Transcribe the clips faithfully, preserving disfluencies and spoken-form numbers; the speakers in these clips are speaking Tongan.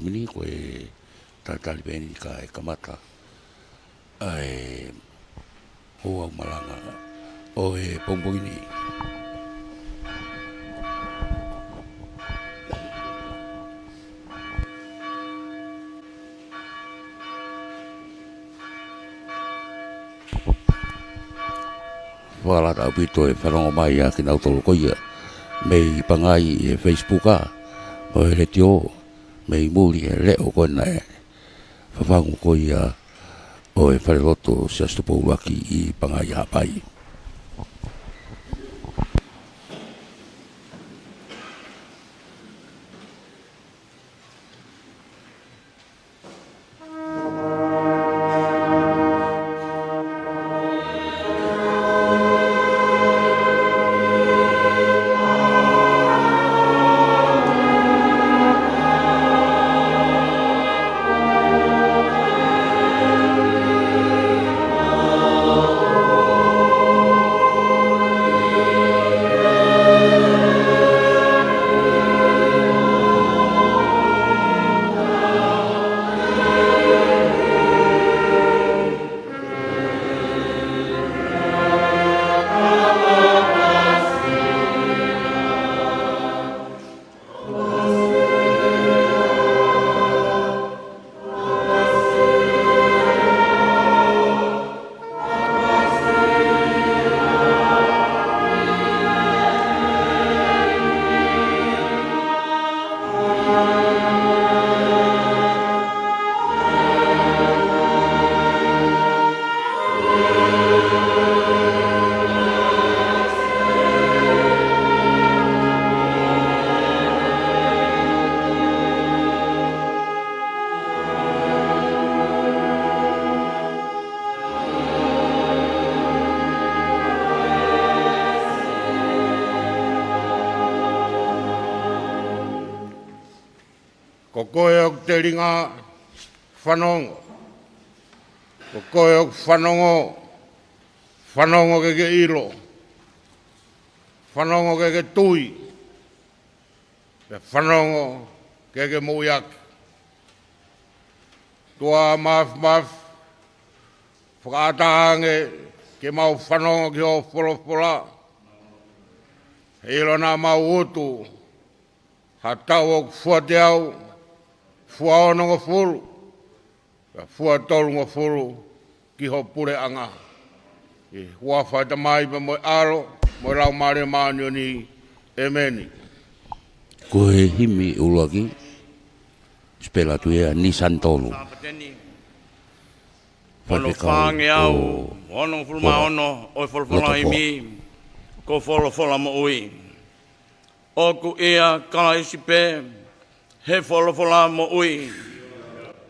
Mini ko e talitali pē eni kae kamata ʻa e ouau malanga ʻo e pongipongi ni. Fakalata ʻaupito e fanongo mai ʻa kinautolu ko ia mei Pangai ʻi he Facebook ʻa, mo e letiō mei muli he leʻo ko ena ʻe fafangu ko ia ʻo e falelotu Siasi Tupou ʻUluaki ʻi Pangai ʻi Haʻapai. Ko koe ʻoku telinga, fanongo. Ko koe ʻoku fanongo, fanongo ke ke ʻilo, fanongo ke ke tui, pea fanongo ke ke moʻuiʻaki. ʻOtua Māfimafi, fakaʻatā ange ke mau fanongo ki hoʻo folofola, heiʻilo naʻa mau utu ha taʻu ʻoku fua teau, fua onongofulu, pea fua tolungofulu ki ho puleʻanga. ʻI he huafa ʻo e Tamai pea mo e ʻAlo, mo e Laumālie Māʻoniʻoni. ʻEmeni. Ko e himi ʻuluaki, sipela tuia ni santolu. Faifekau fāngeau, ʻo onongofulu mā ono ʻo e folofola Lotopoa. Himi, ko Folofola Moʻui. ʻOku ʻia Kalaisi pē, he folofola moʻui.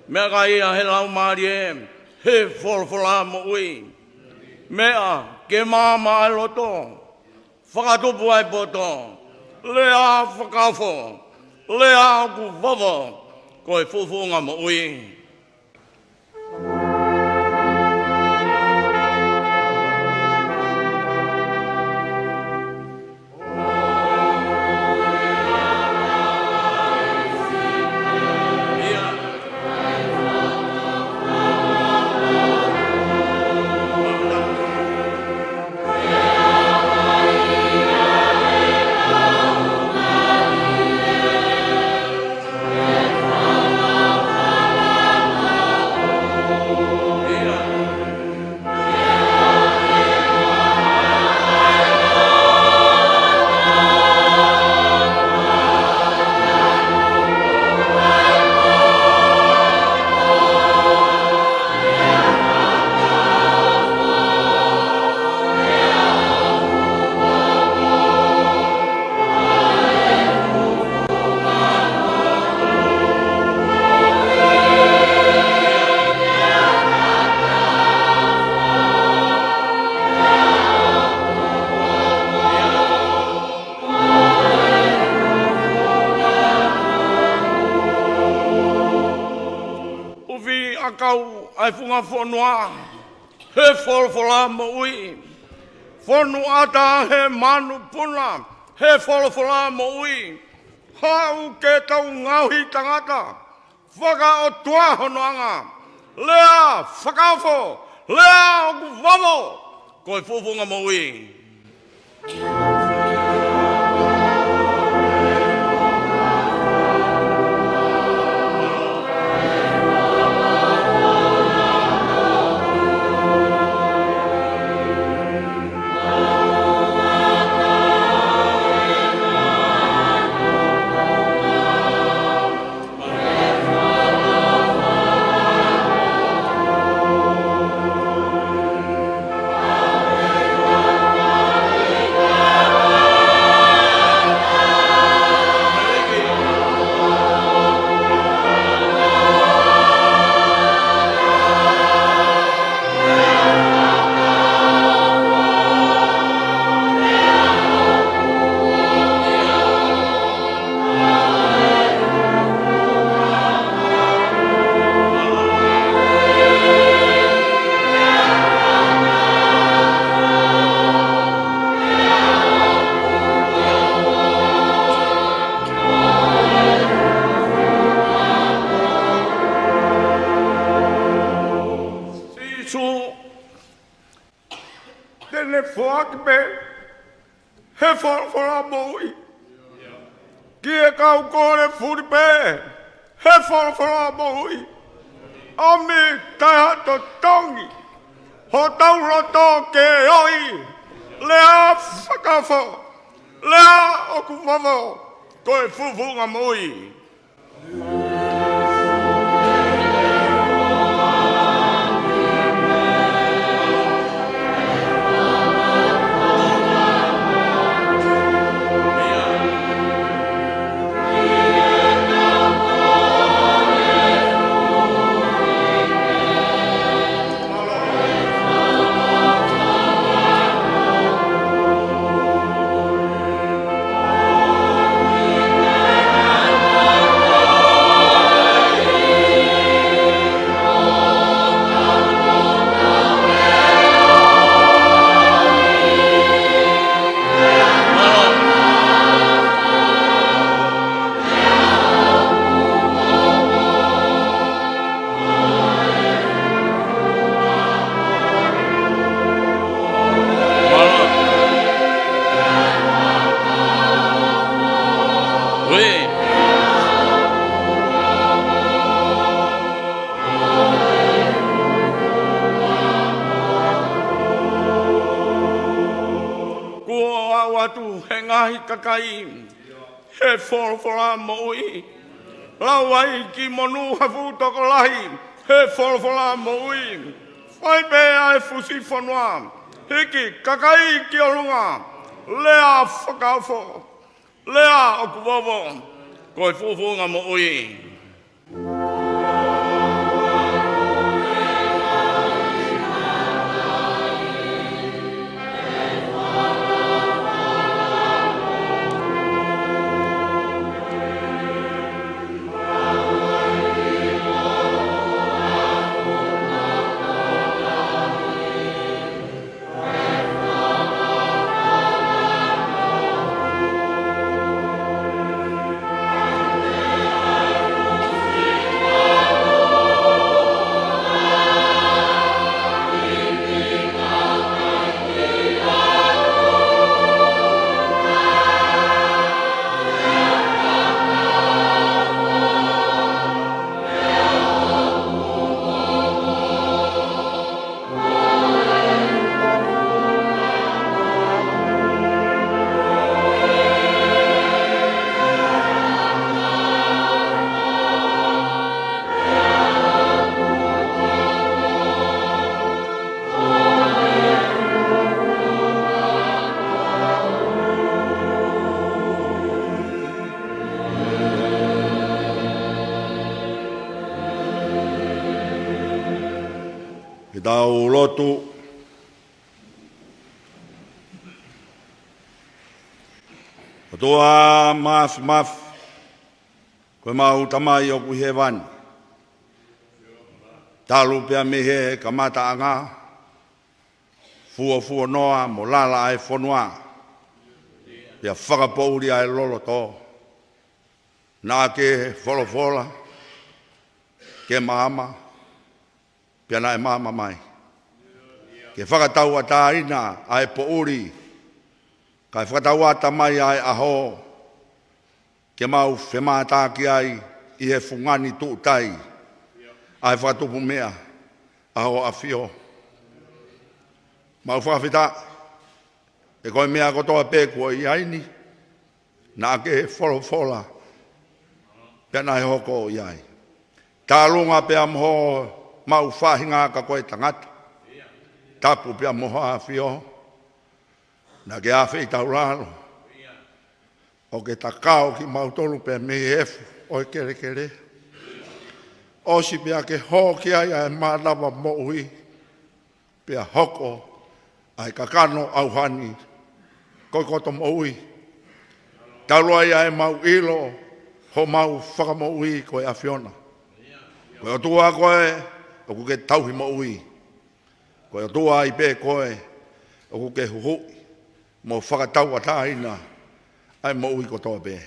Meʻakai ia he laumālie, he folofola moʻui. Meʻa ke maama ʻa e loto, fakatupu ʻa e poto, lea fakaofo, lea ʻoku vovo, ko e fuʻufuʻunga moʻui. ʻUfi ʻakau ʻa e funga fonua, he folofola moʻui. Fonu ʻata he manupuna, he folofola moʻui. Haʻu ke tau ngaohi tangata, Fakaʻotua hono anga. Lea fakaofo. Lea ʻoku vovo. Ko e fufunga moʻui. Sīsū, te ne foaki pē he folofola moʻui ki he kau kole fuli pē, he folofola moʻui. ʻOmi taʻetotongi hotau loto ke ʻoi. Lea fakaofo. Lea ʻoku vovo. Ko e fufunga moʻui. Kuo aʻu atu he ngaahi kakai he folofola moʻui. Lau ai ki monū ha fuʻu tokolahi he folofola moʻui. Fai pē ʻa e fusi fonua, hiki kakai ki ʻolunga. Lea fakaofo. Lea ʻoku vovo. Ko e fufunga moʻui. Ke tau lotu. ʻOtua Māfimafi, ko ʻemau Tamai ʻoku ʻi hēvani. Talu pea mei he kamataʻanga, fuofuonoa mo lala ʻa e fonua, pea fakapoʻuli ʻa e loloto. Naʻa ke folofola, ke maama, pea naʻe maama mai. Ke fakatauʻatāina ʻa e poʻuli, kae fakatauʻatāina mai ʻa e ʻaho, ke mau femātaaki ai ʻi he fungani tuʻutai ʻa e fakatupu meʻa ʻa Hoʻo ʻAfio. Mau fakafetaʻi, he ko e meʻa kotoa pē kuo ʻi ai ni, naʻa ke folofola, pea naʻe hoko ʻi ai. Tālunga pea mo homau faʻahinga ka ko e tangata, tapu pea mo Hoʻo ʻAfio, naʻa ke ʻafeitaulalo ʻo ke takao kimautolu pē mei he efu ʻo e kelekele. ʻOsi pea ke hō ki ai ʻa e mānava moʻui, pea hoko ʻa e kakano ʻauhani ko e koto moʻui. Talu ai ʻa e mau ʻilo homau Fakamoʻui ko e ʻAfiona. Ko e ʻOtua koe ʻoku ke tauhi moʻui. Ko e ʻOtua ai pē koe ʻoku ke huhuʻi mo fakatauʻatāina ʻa e moʻui kotoa pē.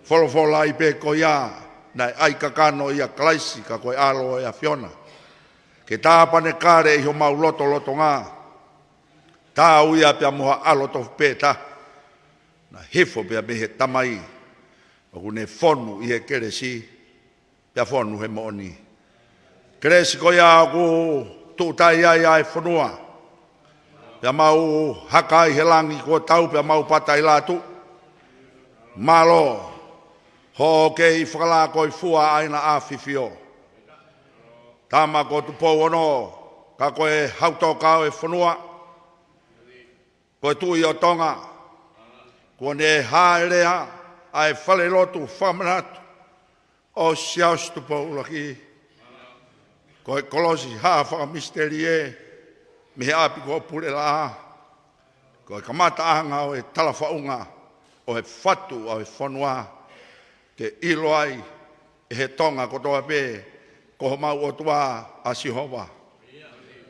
Folofola ai pē ko ia naʻe ʻai kakano ʻia Kalaisi ka ko e ʻAlo ʻo e ʻAfiona, ke tāpanekale ʻi homau lotolotonga. Taau ia pea mo ha ʻAlo tofu pē taha naʻe hifo pea mei he Tamai, ʻoku ne fonu ʻi he kelesi pea fonu he moʻoni. Kelesi ko ia ʻoku tuʻutai ai ʻa e fonua, pea mau haka ai he langi kuo tau pea mau pata ʻi lātuʻi. Mālō hoʻo kei fakalakoifua ʻa ʻEna ʻAfifio, Tama ko Tupou Ono, ka ko e Hau Toka ʻo e fonua, ko e Tuʻi ʻo Tonga. Kuo ne hāʻelea ʻa e falelotu fakamanatu ʻo Siaosi Tupou ʻUluaki. Ko e kolosi hā fakamisitelie mei he ʻapi ko Pulelaʻā, ko e kamataʻanga ʻo e talafaʻunga ʻo e fatu ʻo e fonua, ke ʻilo ai ʻe he Tonga kotoa pē ko homau ʻOtua ʻa Sihova.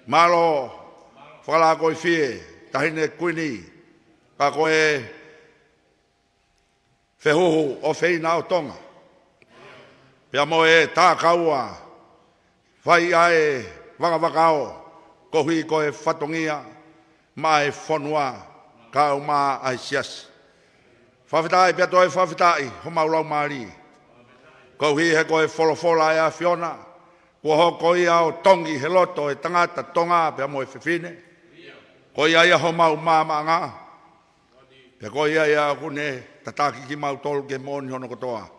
Mālō fakalakoifie Taʻahine Kuini, ka ko e Fehuhu ʻo Feina ʻo Tonga, pea mo e takaua fai ʻa e vakavakao, koeʻuhi ko e fatongia maʻa e fonua, kae ʻumaʻā ʻa e siasi. Fakafetaʻi pea toe fakafetaʻi homau laumālie, koeʻuhi he ko e folofola ʻa e ʻAfiona kuo hoko ia ʻo tongi he loto ʻo e tangata Tonga pea mo e fefine. Ko ia ia homau maamaʻanga, pea ko ia ia ʻoku ne tataki kimautolu ki he moʻoni hono kotoa.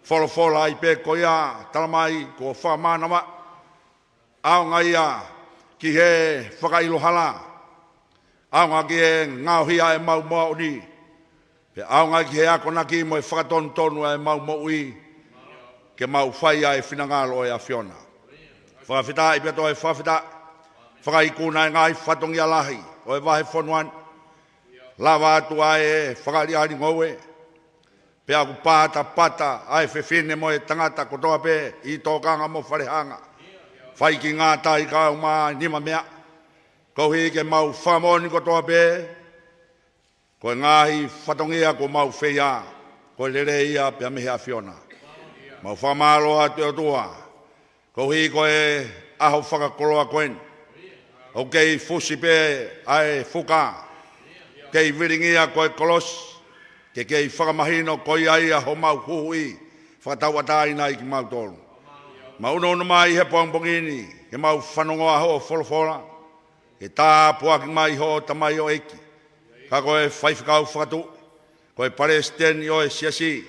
Folofola ai pē ko ia, talamai kuo fakamānava, ʻaonga ia ki he fakaʻilo hala, ʻaonga ki he ngaohi ʻa e mau moʻoni, pea ʻaonga ki he akonaki mo e fakatonutonu ʻa e mau moʻui, ke mau fai ʻa e finangalo ʻo e ʻAfiona. Fakafetaʻi pea toe fakafetaʻi, fakaikuna e ngaahi fatongia lahi ʻo e vahefonua ni, lava atu ʻa e fakaʻaliʻali ngoue, pea ʻoku patapata ʻa e fefine mo e tangata kotoa pē ʻi tōkanga mo falehanga, fai ki ngātai kae ʻumaʻā e nima meʻa, koeʻuhi ke mau fakamoʻoni kotoa pē ko e ngaahi fatongia kuo mau feia, ko e lelei ia pea mei he ʻAfiona. Mau fakamālō atu ʻe ʻOtua, koeʻuhi ko e ʻaho fakakoloa ko eni, ʻoku kei fusi pē ʻa e fuka, kei vilingia ko e kolosi, ke kei fakamahino ko ia ia homau huhuʻi, fakatauʻatāina ai kimautolu. Mau ʻunuʻunu mai he pongipongi ni ke mau fanongo ʻa hoʻo folofola, ke tāpuaki mai hoʻo tamaioʻeiki, ka ko e faifekau fakatuʻi, ko e palesiteni ʻo e siasi.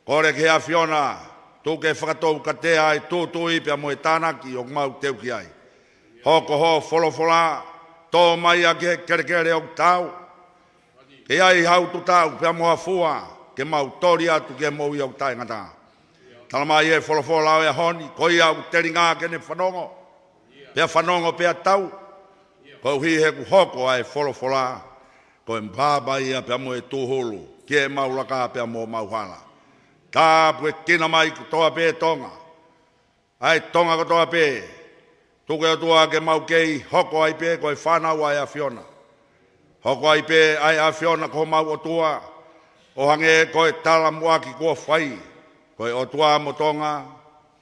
Kole ki he ʻAfiona, tuku ke fakatoukatea ʻa e tūtui pea mo e tānaki ʻoku mau teu ki ai. Hoko hoʻo folofola, tō mai ia ki he kelekele ʻoku tau, ke ʻi ai ha ututaʻu pea mo ha fua, ke mau toli atu ki he moʻui ʻoku taʻengata. Talamai ʻe he folofola ʻo e ʻaho ni, ko ia ʻoku telinga ke ne fanongo, pea fanongo pea tau, koeʻuhi he kuo hoko ʻa e folofola ko e pāpā ia pea mo e tūhulu ki heʻemau laka pea mo homau hala. Tāpuekina mai kotoa pē Tonga, ʻa e Tonga kotoa pē. Tuku ʻe ʻOtua ke mau kei hoko ai pē ko e fānau ʻa e ʻAfiona. Hoko ai pē ʻa e ʻAfiona ko homau ʻOtua, ʻo hangē ko e talamuʻaki kuo fai, ko e ʻOtua mo Tonga,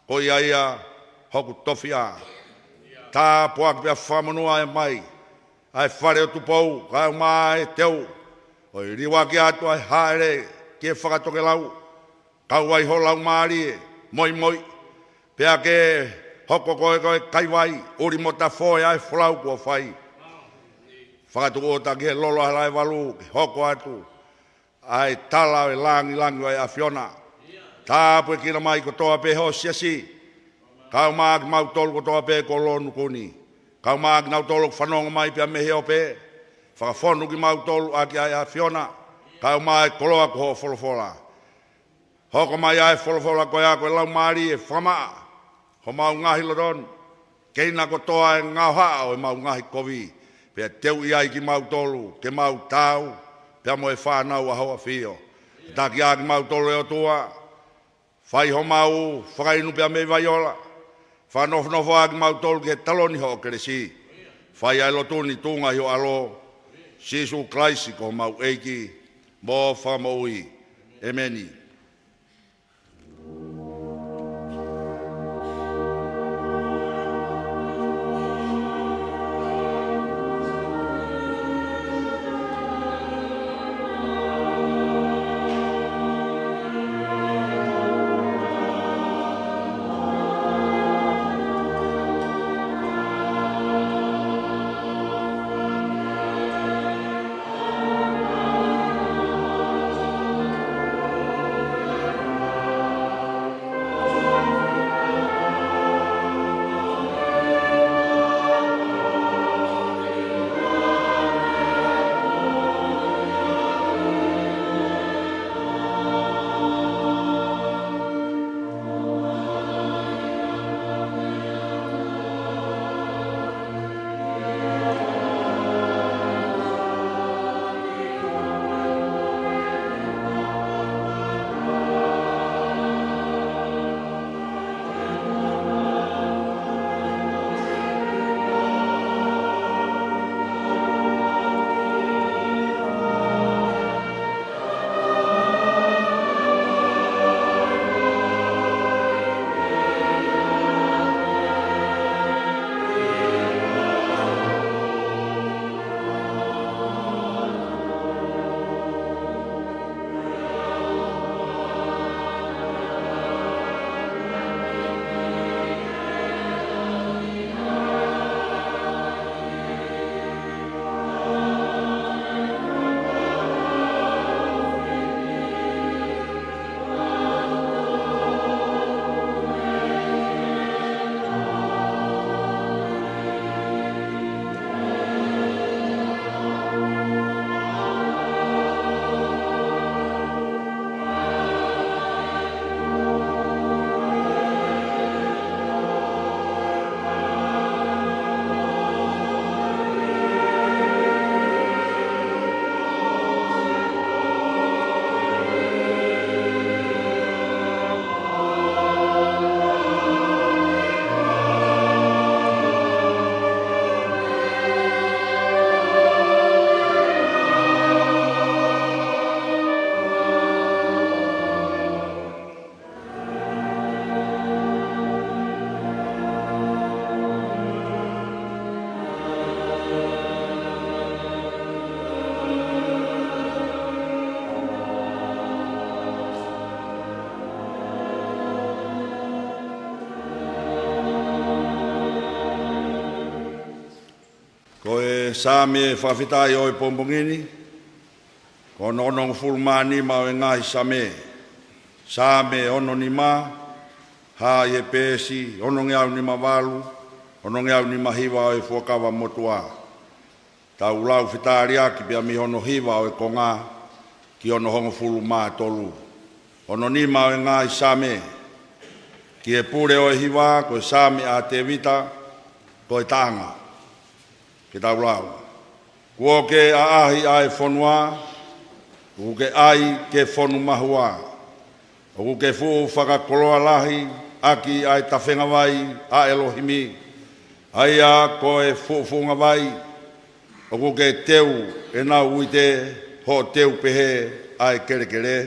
Ko ia ia hoku tofiʻa. Tāpuaki pea fakamonūʻia mai ʻa e fale ʻo Tupou, kae ʻumaʻā e teu, ʻo e liuaki atu ʻa e hāʻele ki he fakatokelau, kau ai ho laumālie moimoi, pea ke hoko koe ko e kaivai, ʻuli mo tafoe ʻa e folau kuo fai. Fakatuʻuta ki he lolo ʻa e Halaevalu, ke hoko atu ʻa e tala ʻo e langilangi ʻo e ʻAfiona. Tāpuekina mai kotoa pē ho siasi, kae ʻumaʻā kimautolu kotoa pē kuo lōnuku ni, kae ʻumaʻā kinautolu ʻoku fanongo mai pea mei he ope. Fakafonu kimautolu ʻaki ʻa e ʻAfiona, kae ʻumaʻā e koloa ko hoʻo folofola. Hoko mai ʻa e folofola ko ia ko e laumālie fakamaʻa homau ngaahi loto ni, keina kotoa e ngaohaʻa ʻo ʻemau ngaahi kovi, pea teuʻi ai kimautolu ke mau taau pea mo e fānau ʻa ho ʻAfio. Taki ʻa kimautolu ʻe ʻOtua, fai homau fakainu pea mei vaiola, fakanofonofo ʻa kimautolu ki he taloni hoʻo kelesi. Fai ʻa e lotu ni tuʻunga ʻi ho ʻAlo, Sīsū Kalaisi ko homau ʻEiki mo Fakamoʻui. ʻEmeni. Ko e Saame fakafetaʻi ʻo e pongipongi ni, ko hono onongofulu mā nima ʻo e ngaahi Saame. Saame ono nima, hā ʻi he peesi onongeau nima valu, onongeau nima hiva ʻo e Fuakava Motuʻa. Tau lau fetaliʻaki pea mei hono hiva ʻo e konga ki hono hongofulu mā tolu. Ono nima ʻo e ngaahi Saame. Ki he pule ʻo e hiva, ko e Saame ʻa Tēvita, ko e taʻanga. Ke tau lau. Kuo ke ʻaʻahi ʻa e fonua, ʻoku ke ʻai ke fonu mahua. ʻOku ke fuʻu fakakoloa lahi ʻaki ʻa e tafengavai ʻa ʻElohimi, ʻa ia ko e fuʻufuʻunga vai. ʻOku ke teu ʻenau uite, hoʻo teu pehē ʻa e kelekele.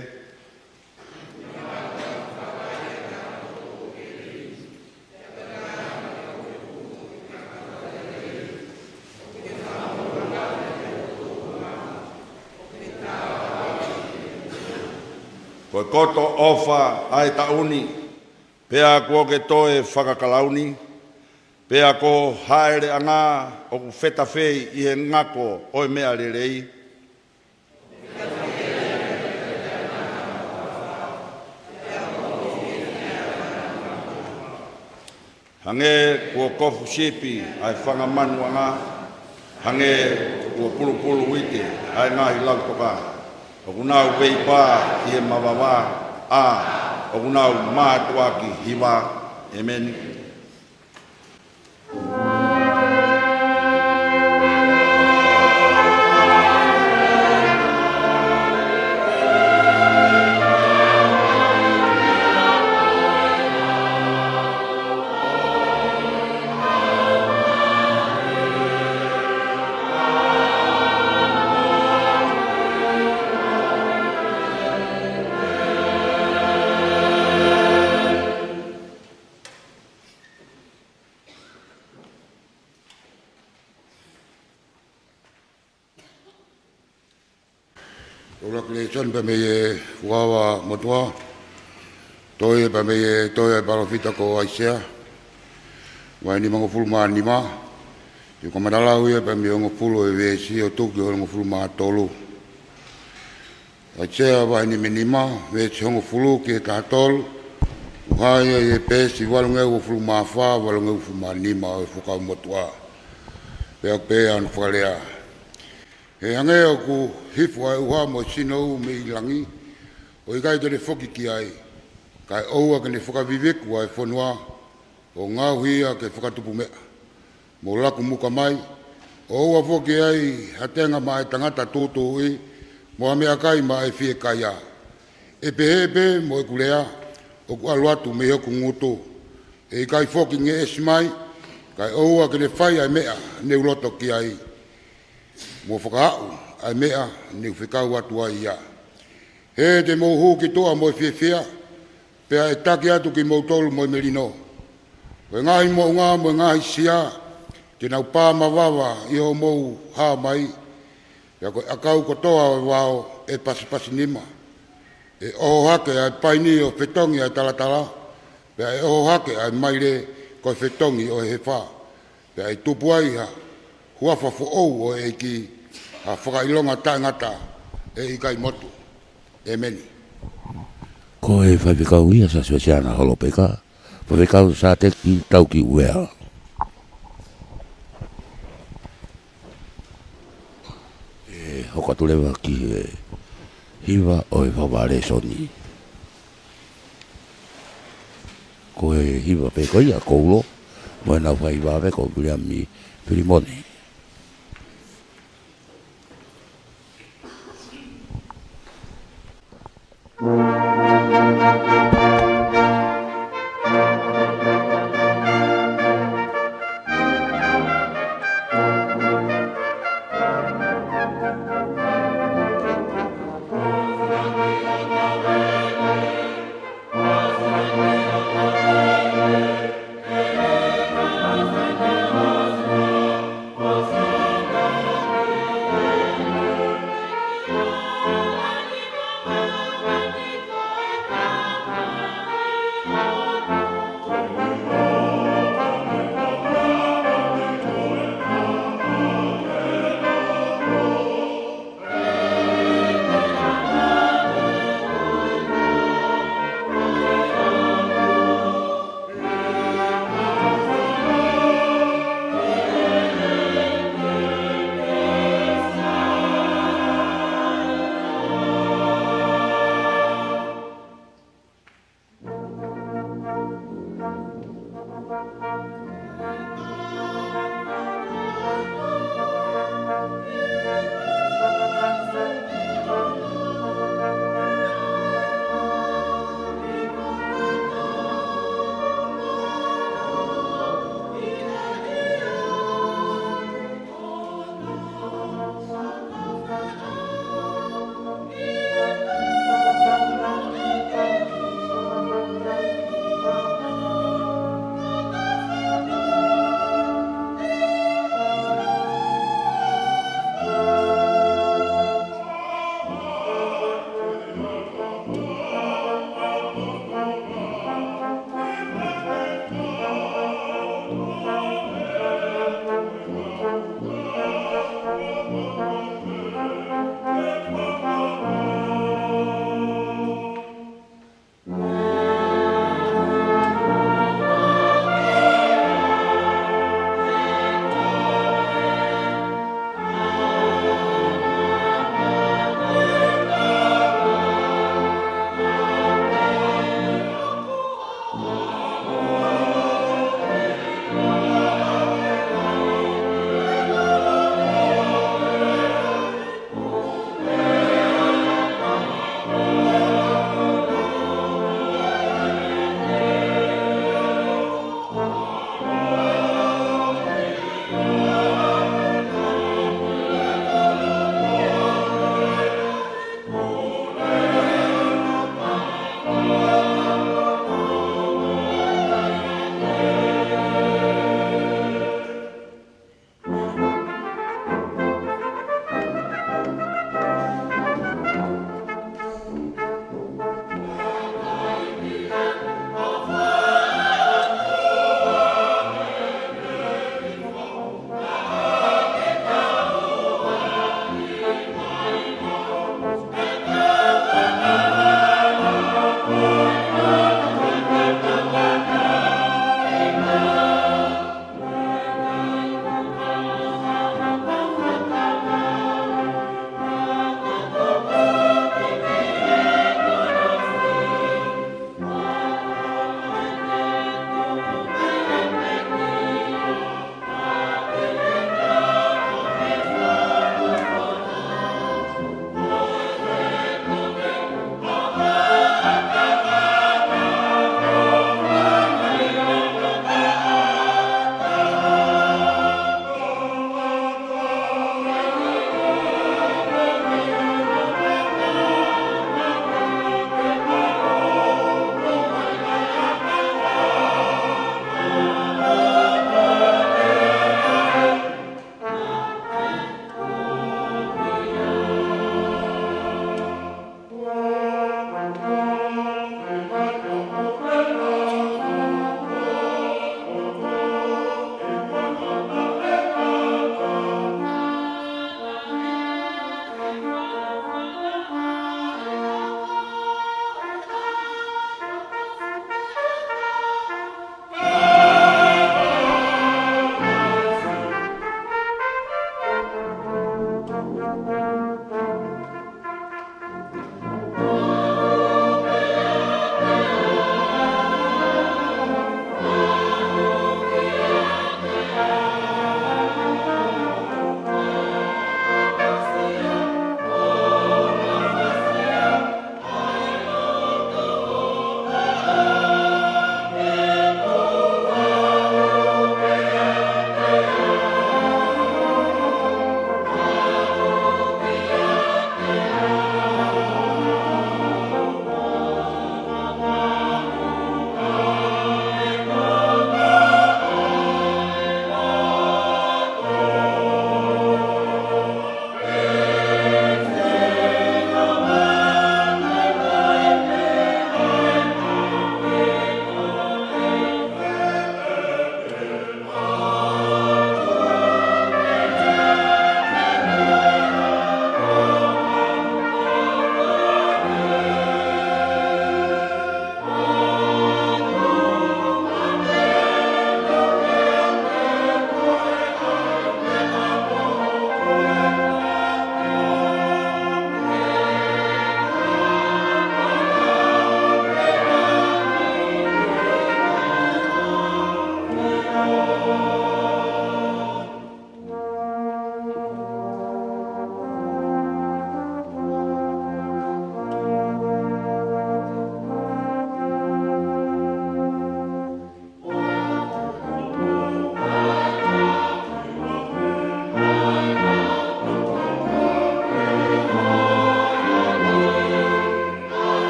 Ko e koto ʻofa ʻa e taʻu ni, pea kuo ke toe fakakalauni, pea ko ho haʻeleʻanga ʻoku fetafei ʻi he ngako ʻo e meʻa lelei. Hangē kuo kofu sipi ʻa e fanga manuʻanga, hangē kuo pulupulu uite ʻa e ngaahi lautoka, ʻoku nau veipā ʻi he mavava, ʻa, ʻoku nau mātuʻaki hiva. ʻEmeni. ʻUluaki lēsoni pea mei he Fuakava Motuʻa. Tohi pea mei he tohi ʻa e palōfita ko ʻAisea. Vahe nimangofulu mā nima. ʻOku kamata lau ia pea mei he hongofulu ʻo e veesi ʻo tuku ki he hongofulu mā tolu. ʻAisea vahe nimanima, veesi hongofulu ki he taha tolu. ʻOku hā ia ʻi he peesi valungeau uofulu mā fā, valungeau uofulu mā nima ʻo e Fuakava Motuʻa. Pea ʻoku pehē hono fakalea. He hangē ʻoku hifo ʻa e ʻuha mo e sino ʻū mei langi, ʻo ʻikai ke ne foki ki ai, kae ʻoua ke ne fakaviviku ʻa e fonua, ʻo ngaohi ia ke fakatupu meʻa. Mou laku muka mai, ʻo ʻoua foki ʻe ʻi ai ha tenga maʻa e tangata tūtuuʻi, mo ha meʻakai maʻa e fiekaia. ʻE pehē pē mo ʻeku lea ʻoku ʻalu atu mei hoku ngutu. ʻE ʻikai foki ngeʻesi mai, kae ʻoua ke ne fai ʻa e meʻa ne u loto ki ai, mo fakaaʻu ʻa e meʻa ne u fekau atu ai ia. He te mou hū ki tuʻa mo e fiefia, pea ʻe taki atu kimoutolu mo e melino. Ko e ngaahi moʻunga mo e ngaahi sia, te nau pā mavava ʻi hoʻomou hā mai. Pea ko e ʻakau kotoa ʻo e vao ʻe pasipasi nima. ʻE ʻoho hake ʻa e paini ʻo fetongi ʻa e talatala, pea ʻe ʻoho hake ʻa e maile ko e fetongi ʻo e hefa. Pea ʻe tupu ai ha huafa foʻou ʻo e ʻEiki, ha fakaʻilonga taʻengata ʻe ʻikai motu. ʻEmeni. Ko e faifekau ia Siaosi Uēsiliana Holopeka, faifekau Sāteki Tauki Uea. ʻE hoko atu leva ki he hiva ʻo e Fuakava Lēsoni. Ko e hiva pē ko ia ko Ulo, mo ʻenau faiva pē ko Viliami Filimoni.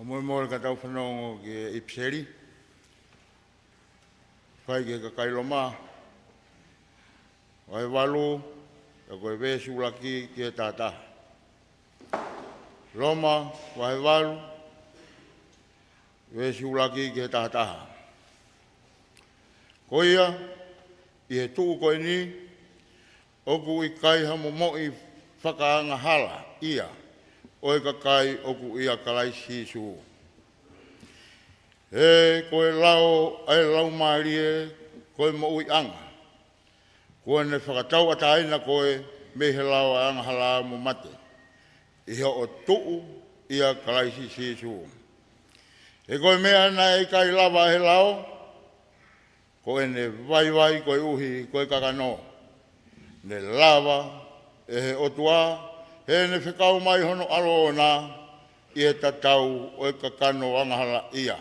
ʻOku mou mole ka tau fanongo ki he ʻipiseli, fai ki he kakai Loma, vahe valu, ʻa ia ko e veesi ʻuluaki ki he tahataha. Loma, vahe valu, veesi ʻuluaki ki he tahataha. Ko ia, ʻi he tuʻu ko eni, ʻoku ʻikai ha momoʻi fakaangahala ia ʻo e kakai ʻoku ʻia Kalaisi Sīsū. He ko e lao ʻa e Laumālie ko e moʻuiʻanga. Kuo ne fakatauʻatāina koe mei he lao ʻa e angahala mo mate, ʻi hoʻo tuʻu ʻia Kalaisi Sīsū. He ko e meʻa naʻe ʻikai lava ʻe he lao, ko ʻene vaivai koeʻuhi ko e kakano, ne lava ʻe he ʻOtua, he ne fekau mai hono ʻAlo ʻoʻona ʻi he tatau ʻo e kakano angahalaʻia,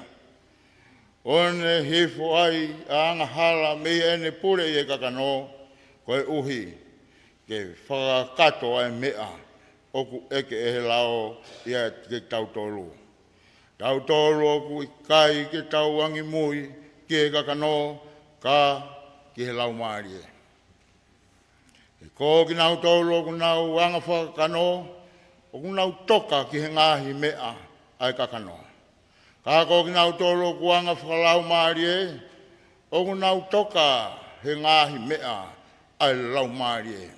ʻo ne hifo ai ʻa e angahala mei heʻene pule ʻi he kakano, koeʻuhi ke fakakakato ʻa e meʻa ʻoku ʻeke ʻe he lao ʻiate kitautolu. Tautolu ʻoku ʻikai ke tau angimui ki he kakano, ka ki he Laumālie. He ko kinautolu ʻoku nau anga fakakakano, ʻoku nau toka ki he ngaahi meʻa ʻa e kakano. Ka ko kinautolu ʻoku anga fakalaumālie, ʻoku nau toka he ngaahi meʻa ʻa e Laumālie.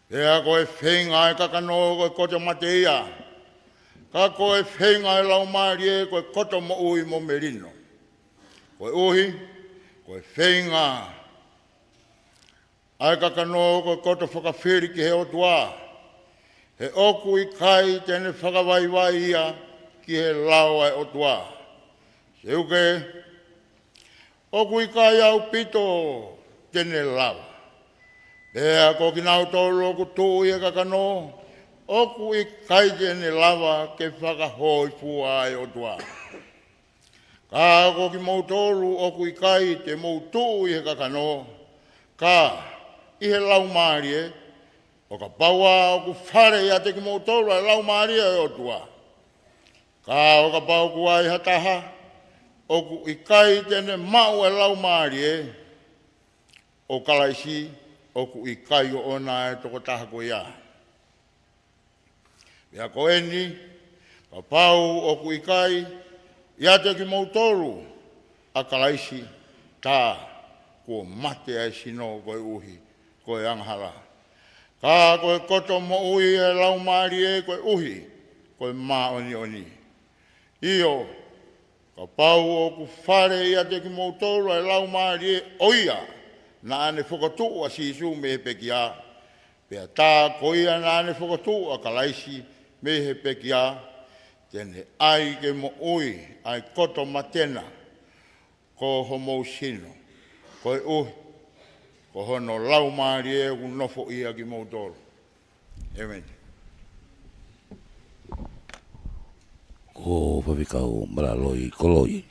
Pea ko e feinga ʻa e kakano ko e koto mate ia, ka ko e feinga ʻa e Laumālie ko e koto moʻui mo melino. Koeʻuhi, ko e feinga ʻa e kakano ko e koto fakafili ki he ʻOtua, he ʻoku ʻikai te ne fakavaivai ia ki he lao ʻa e ʻOtua. Seuke, ʻoku ʻikai ʻaupito te ne lava. Pea ko kinautolu ʻoku tuʻu ʻi he kakano, ʻoku ʻikai te ne lava ke fakahōifua ʻa e ʻOtua. Ka ko kimoutolu ʻoku ʻikai te mou tuʻu ʻi he kakano, ka ʻi he Laumālie, ʻo kapau ʻoku fale ʻiate kimoutolu ʻa e Laumālie ʻo e ʻOtua. Ka ʻo kapau ʻoku ai ha taha ʻoku ʻikai te ne maʻu ʻa e Laumālie ʻo Kalaisi, ʻoku ʻikai ʻoʻona ʻa e tokotaha ko ia. Pea ko eni, kapau ʻoku ʻikai ʻiate kimoutolu ʻa Kalaisi, tā kuo mate ʻa e sino koeʻuhi ko e angahala, ka ko e koto moʻui ʻa e Laumālie koeʻuhi ko e māʻoniʻoni. ʻIo, kapau ʻoku fale ʻiate kimoutolu ʻa e Laumālie ʻo ia naʻa ne fokotuʻu ʻa Sīsū mei he pekia, pea tā ko ia naʻa ne fokotuʻu ʻa Kalaisi mei he pekia, te ne ʻai ke moʻui ʻa e koto mate na ko homou sino, koeʻuhi ko hono Laumālie ʻoku nofo ʻia kimoutolu. ʻĒmeni. Ko Faifekau Malaloi Koloi.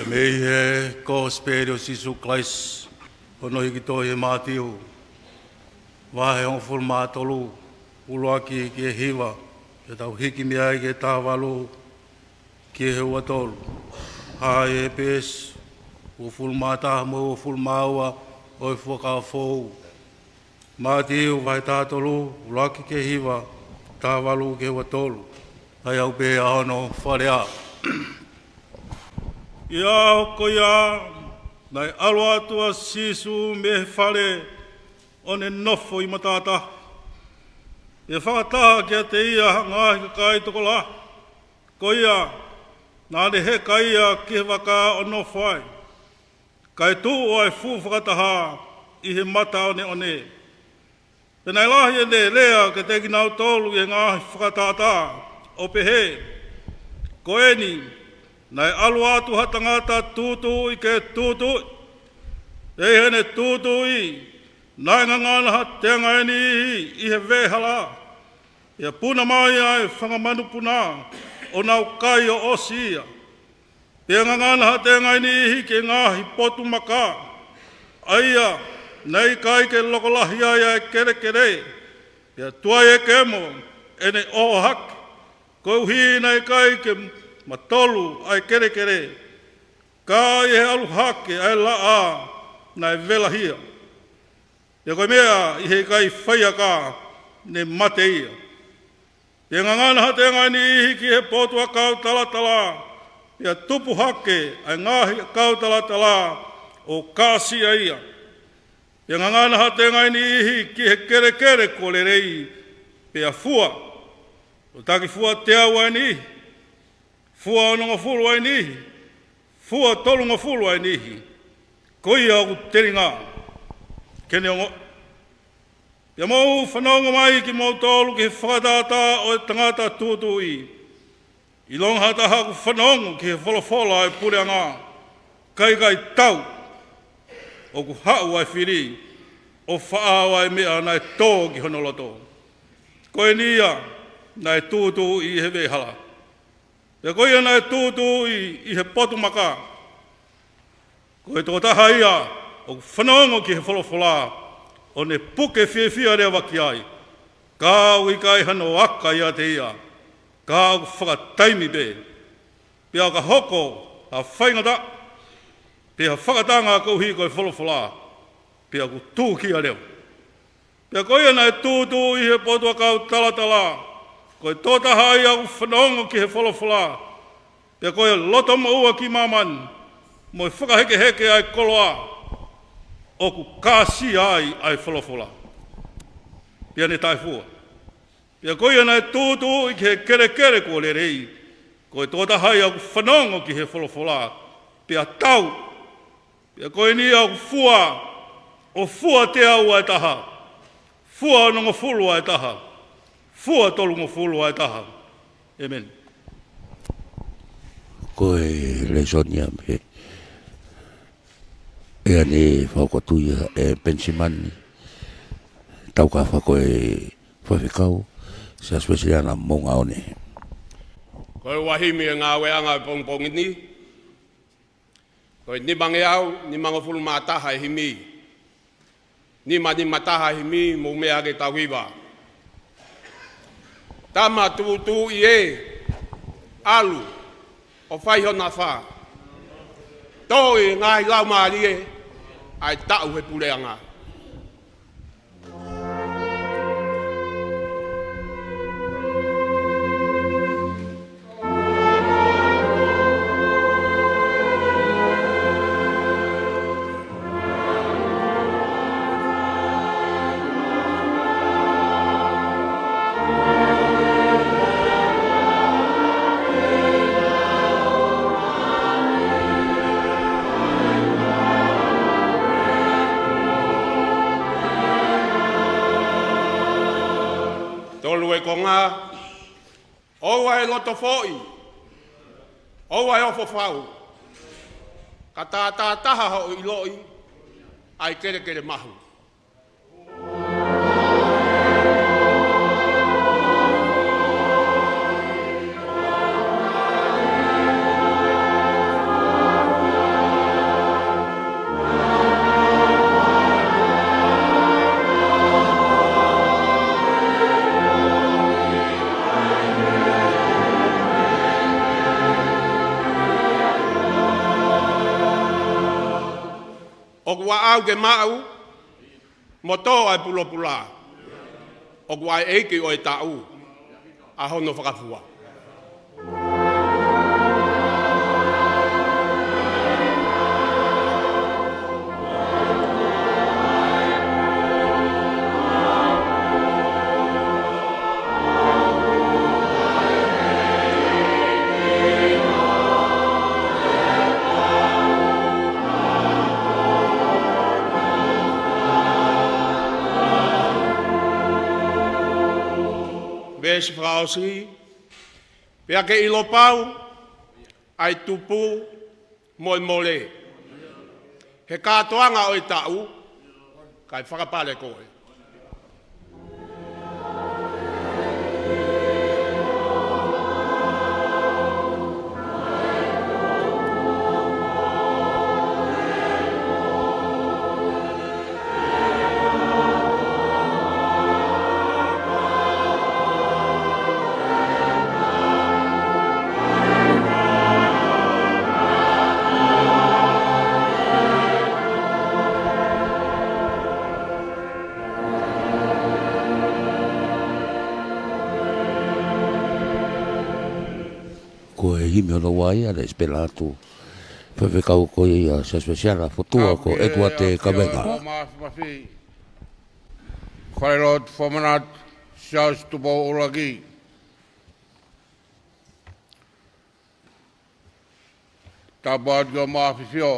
Mei he Kosipeli ʻo Sīsū Kalaisi, hono hiki tohi ʻe Mātiu, vahe hongofulu mā tolu, ʻuluaki ki he hiva, pea tau hiki mei ai ki he taha valu ki he ua tolu. Hā ʻi he peesi uofulu mā taha mo e uofulu mā ua ʻo e Fuakava Foʻou. Mātiu vahe taha tolu, ʻuluaki ki he hiva, taha valu ki he ua tolu. ʻA ia ʻoku pehē hono fakalea. ʻI he ʻaho ko ia, naʻe ʻalu atu ʻa Sīsū mei he fale ʻo ne nofo ʻi matātahi. Pea fakataha kiate ia ha ngaahi kakai tokolahi. Ko ia, naʻa ne heka ia ki he vaka ʻo nofo ai. Kae tuʻu ʻa e fuʻu fakataha ʻi he mata oneʻone. Pea naʻe lahi ʻene lea kiate kinautolu ʻi he ngaahi fakatātā, ʻo pehē, Ko eni, naʻe ʻalu atu ha tangata tūtuuʻi ke tūtuuʻi. Pea ʻi heʻene tūtuuʻi, naʻe ngangana ha tengaʻi niʻihi ʻi he veʻehala. Pea puna mai ʻa e fanga manupuna, ʻo nau kai ʻo ʻosi ia. Pea ngangana ha tengaʻi niʻihi ki he ngaahi potu maka, ʻa ia naʻe ʻikai ke loko lahi ai ʻa e kelekele, pea tuai e kemo ʻene ʻoho hake, koeʻuhi naʻe ʻikai ke matolu ʻa e kelekele, ka ʻi he ʻalu hake ʻa e laʻā naʻe velahia. Pea ko e meʻa ʻi he ʻikai faiaka ne mate ia. Pea ngangana ha tengaʻi niʻihi ki he potu ʻakau talatala, pea tupu hake ʻa e ngaahi ʻakau talatala ʻo kāsia ia. Pea ngangana ha tengaʻi niʻihi ki he kelekele kuo lelei, pea fua, ʻo taki fua teau ʻa e niʻihi, fua onongofulu ʻa e niʻihi, fua tolungofulu ʻa e niʻihi. Ko ia ʻoku telinga ke ne ongoʻi, pea mou fanongo mai kimoutolu ki he fakatātā ʻo e tangata tūtuuʻi. ʻIlonga ha taha ʻoku fanongo ki he folofola ʻa e puleʻanga, ka ʻikai tau, ʻoku haʻu ʻa e fili, ʻo faʻao ʻa e meʻa naʻe tō ki hono loto. Ko eni ia naʻe tūtuuʻi ʻi he veʻehala. Pea ko ia naʻe tūtuuʻi ʻi he potu maka, ko e tokotaha ia ʻoku fanongo ki he folofola, ʻo ne puke fiefia leva ki ai, ka ʻoku ʻikai hano aka ʻiate ia, ka ʻoku fakataimi pē. Pea ʻo ka hoko ha faingataʻa, pe ha fakatanga koeʻuhi ko e folofola, pea ʻoku tūkia leva. Pea ko ia naʻe tūtuuʻi ʻi he potu ʻakau talatala, ko e tokotaha ia ʻoku fanongo ki he folofola, pea ko e loto moʻua ki māmani, mo e fakahekeheke ʻa e koloa, ʻoku kāsia ai ʻa e folofola, pea ne taʻefua. Pea ko ia naʻe tūtuuʻi ki he kelekele kuo lelei, ko e tokotaha ia ʻoku fanongo ki he folofola, pea tau. Pea ko eni ia ʻoku fua, ʻo fua teau ʻa e taha, fua onongofulu ʻa e taha, fua tolungofulu ʻa e taha. ʻĒmeni. Ko e lēsoni ia mei he ʻEne Fakatuʻi ʻa e Penisimani, taukafa ko e faifekau, Siasi Uēsiliana Moʻunga One. Ko e ua himi e ngāueʻanga ʻo e pongipongi ni, ko e nimangeau nimangofulu mā taha e himi, nima nima taha e himi, mou meʻa ke tau hiva. Tama tūtuuʻi ē, ʻalu ʻo fai ho nafa. Tō ʻi he ngaahi laumālie ʻa e taʻu he puleʻanga. Tolu e konga. ʻOua ʻe loto foʻi, ʻoua ʻe ofo fau, ka tātātaha hoʻo ʻiloʻi ʻa e kelekele mahu. ʻOku ʻaʻau ke maʻu, mo tō ʻa e pulopula. ʻOku ʻa e ʻeiki ʻo e taʻu ʻa hono fakafua. Veesi fakaʻosi, pea ke ʻilo pau ʻa e tupu mo e mole he kātoanga ʻo e taʻu, kae fakapale koe. Ko e himi hono ua ia, Lesipela atu. Faifekau ko ia, Siasi Uēsiliana Fotua, ko ʻEtuate Kavenga. Falelotu Fakamanatu, Siaosi Tupou ʻUluaki. Tapu atu ki hoʻomou ʻAfifio,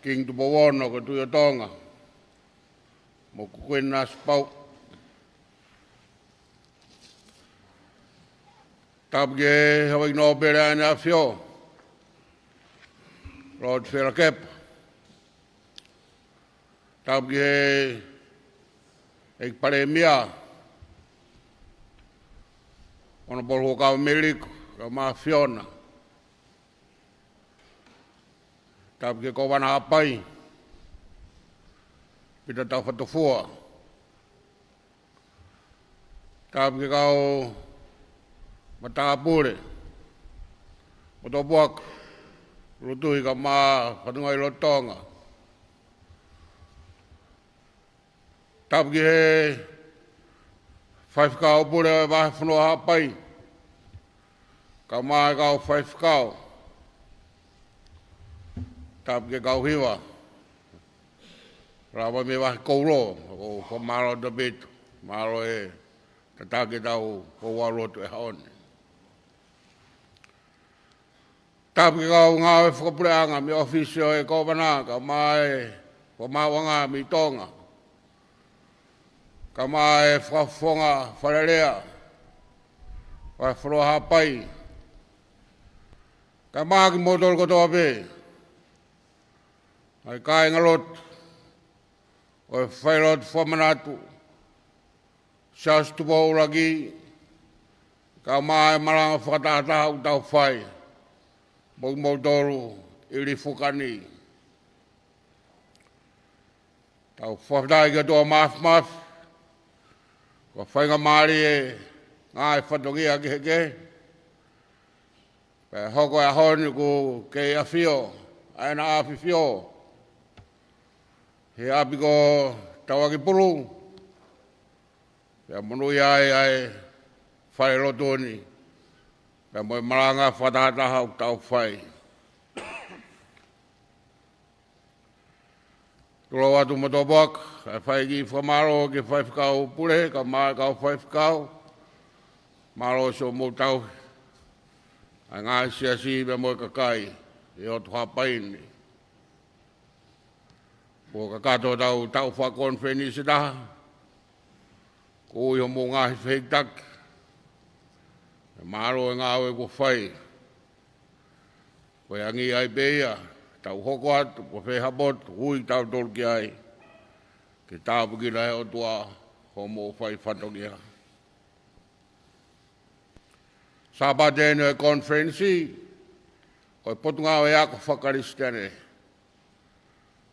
Kingi Tupou Ono, ko e Tuʻi ʻo Tonga, mo Kuini Nanasipauʻu. Tapu ki he Houʻeiki Nōpele ʻa ʻEne ʻAfio, Lord Fela Kepa. Tapu ki he ʻEiki Palēmia, Honourable Huʻakavameiliku, kae ʻumaʻā ʻAfiona. Tapu ki he Kōvana Haʻapai, Pita Taufatofua. Tapu ki he kau matāpule, motopuaka, lotolotonga, fatongia lolotonga. Tapu ki he faifekau pule ʻo e Vahefonua Haʻapai, kae ʻumaʻā e kau faifekau. Tapu ki he kau hiva, lava mei he Vahe Koulo, ʻoku ou fakamālō ʻaupito, mālō e tataki ʻetau pouaʻi lotu he ʻaho ni. Tapu ki he kau ngāue fakapuleʻanga mei he ʻōfisi ʻo e Kōvana, kae ʻumaʻā e Fakamaauʻanga mei Tonga, kae ʻumaʻā e Fakafofonga Fale Alea, Vahefonua Haʻapai, kae ʻumaʻā kimoutolu kotoa pē, ʻa e kāingalotu ʻo e Falelotu Fakamanatu, Siaosi Tupou ʻUluaki, kae ʻumaʻā e malanga fakatahataha ʻoku tau fai mo kimoutolu ʻi Lifuka ni. Tau fakafetaʻi ki he ʻOtua Māfimafi, ko e faingamālie e ngaahi fatongia kehekehe, pea hoko e ʻaho ni ʻoku kei ʻafio ʻa ʻEna ʻAfifio he ʻapi ko Tauakipulu, pea monūʻia ai ʻa e falelotu ni, pea mo e malanga fakatahataha ʻoku tau fai. Tuku atu motopuaka, kae fai e kiʻi fakamālō ki he faifekau pule, kae ʻumaʻā e kau faifekau, mālō siʻomou tauhi ʻa e ngaahi siasi pea mo e kakai ʻi he ʻotu Haʻapai ni. Kuo kakato ʻetau taʻu fakakonifelenisi ʻe taha, kuo ui hoʻomou ngaahi fehikitaki, pea mālō e ngāue kuo fai. Ko e angi ai pē ia, tau hoko atu, ko fē ha potu ʻoku ui kitautolu ki ai, ke tāpuekina ʻe he ʻOtua hoʻomou fai fatongia. Sāpate eni ʻo e konifelenisi ʻo e Potungāue Ako Fakakalisitiane.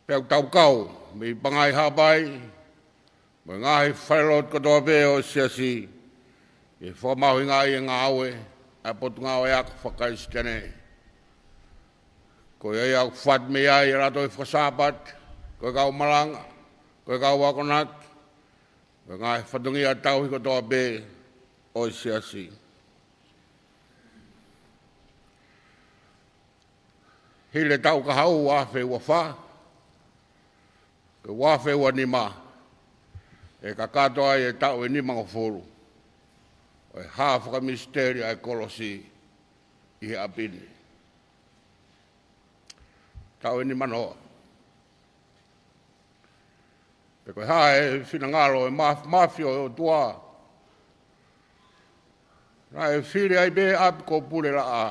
Pea ʻoku tau kau mei Pangai, Haʻapai, mo e ngaahi falelotu kotoa pē ʻo e siasi, ʻi he fakamahuʻingaʻi e ngāue ʻa e Potungāue Ako Fakakalisitiane. Ko ia ia ʻoku fatu mei ai e lotu fakasāpate, ko e kau malanga, ko e kau akonaki, ko e ngaahi fatongia tauhi kotoa pē ʻo e siasi. Hili e taʻu kahaʻu ua afe ua fā, ki he ua afe ua nima, ʻe kakato ai e taʻu ʻe nimangofulu ʻo e hā fakamisiteli ʻa e kolosi ʻi he ʻapi ni. Taʻu ʻe nimanoa. Pe ko e hā e finangalo ʻo e Māfimafi ʻo e ʻOtua Naʻe fili ai pē ʻapi ko Pulelaʻā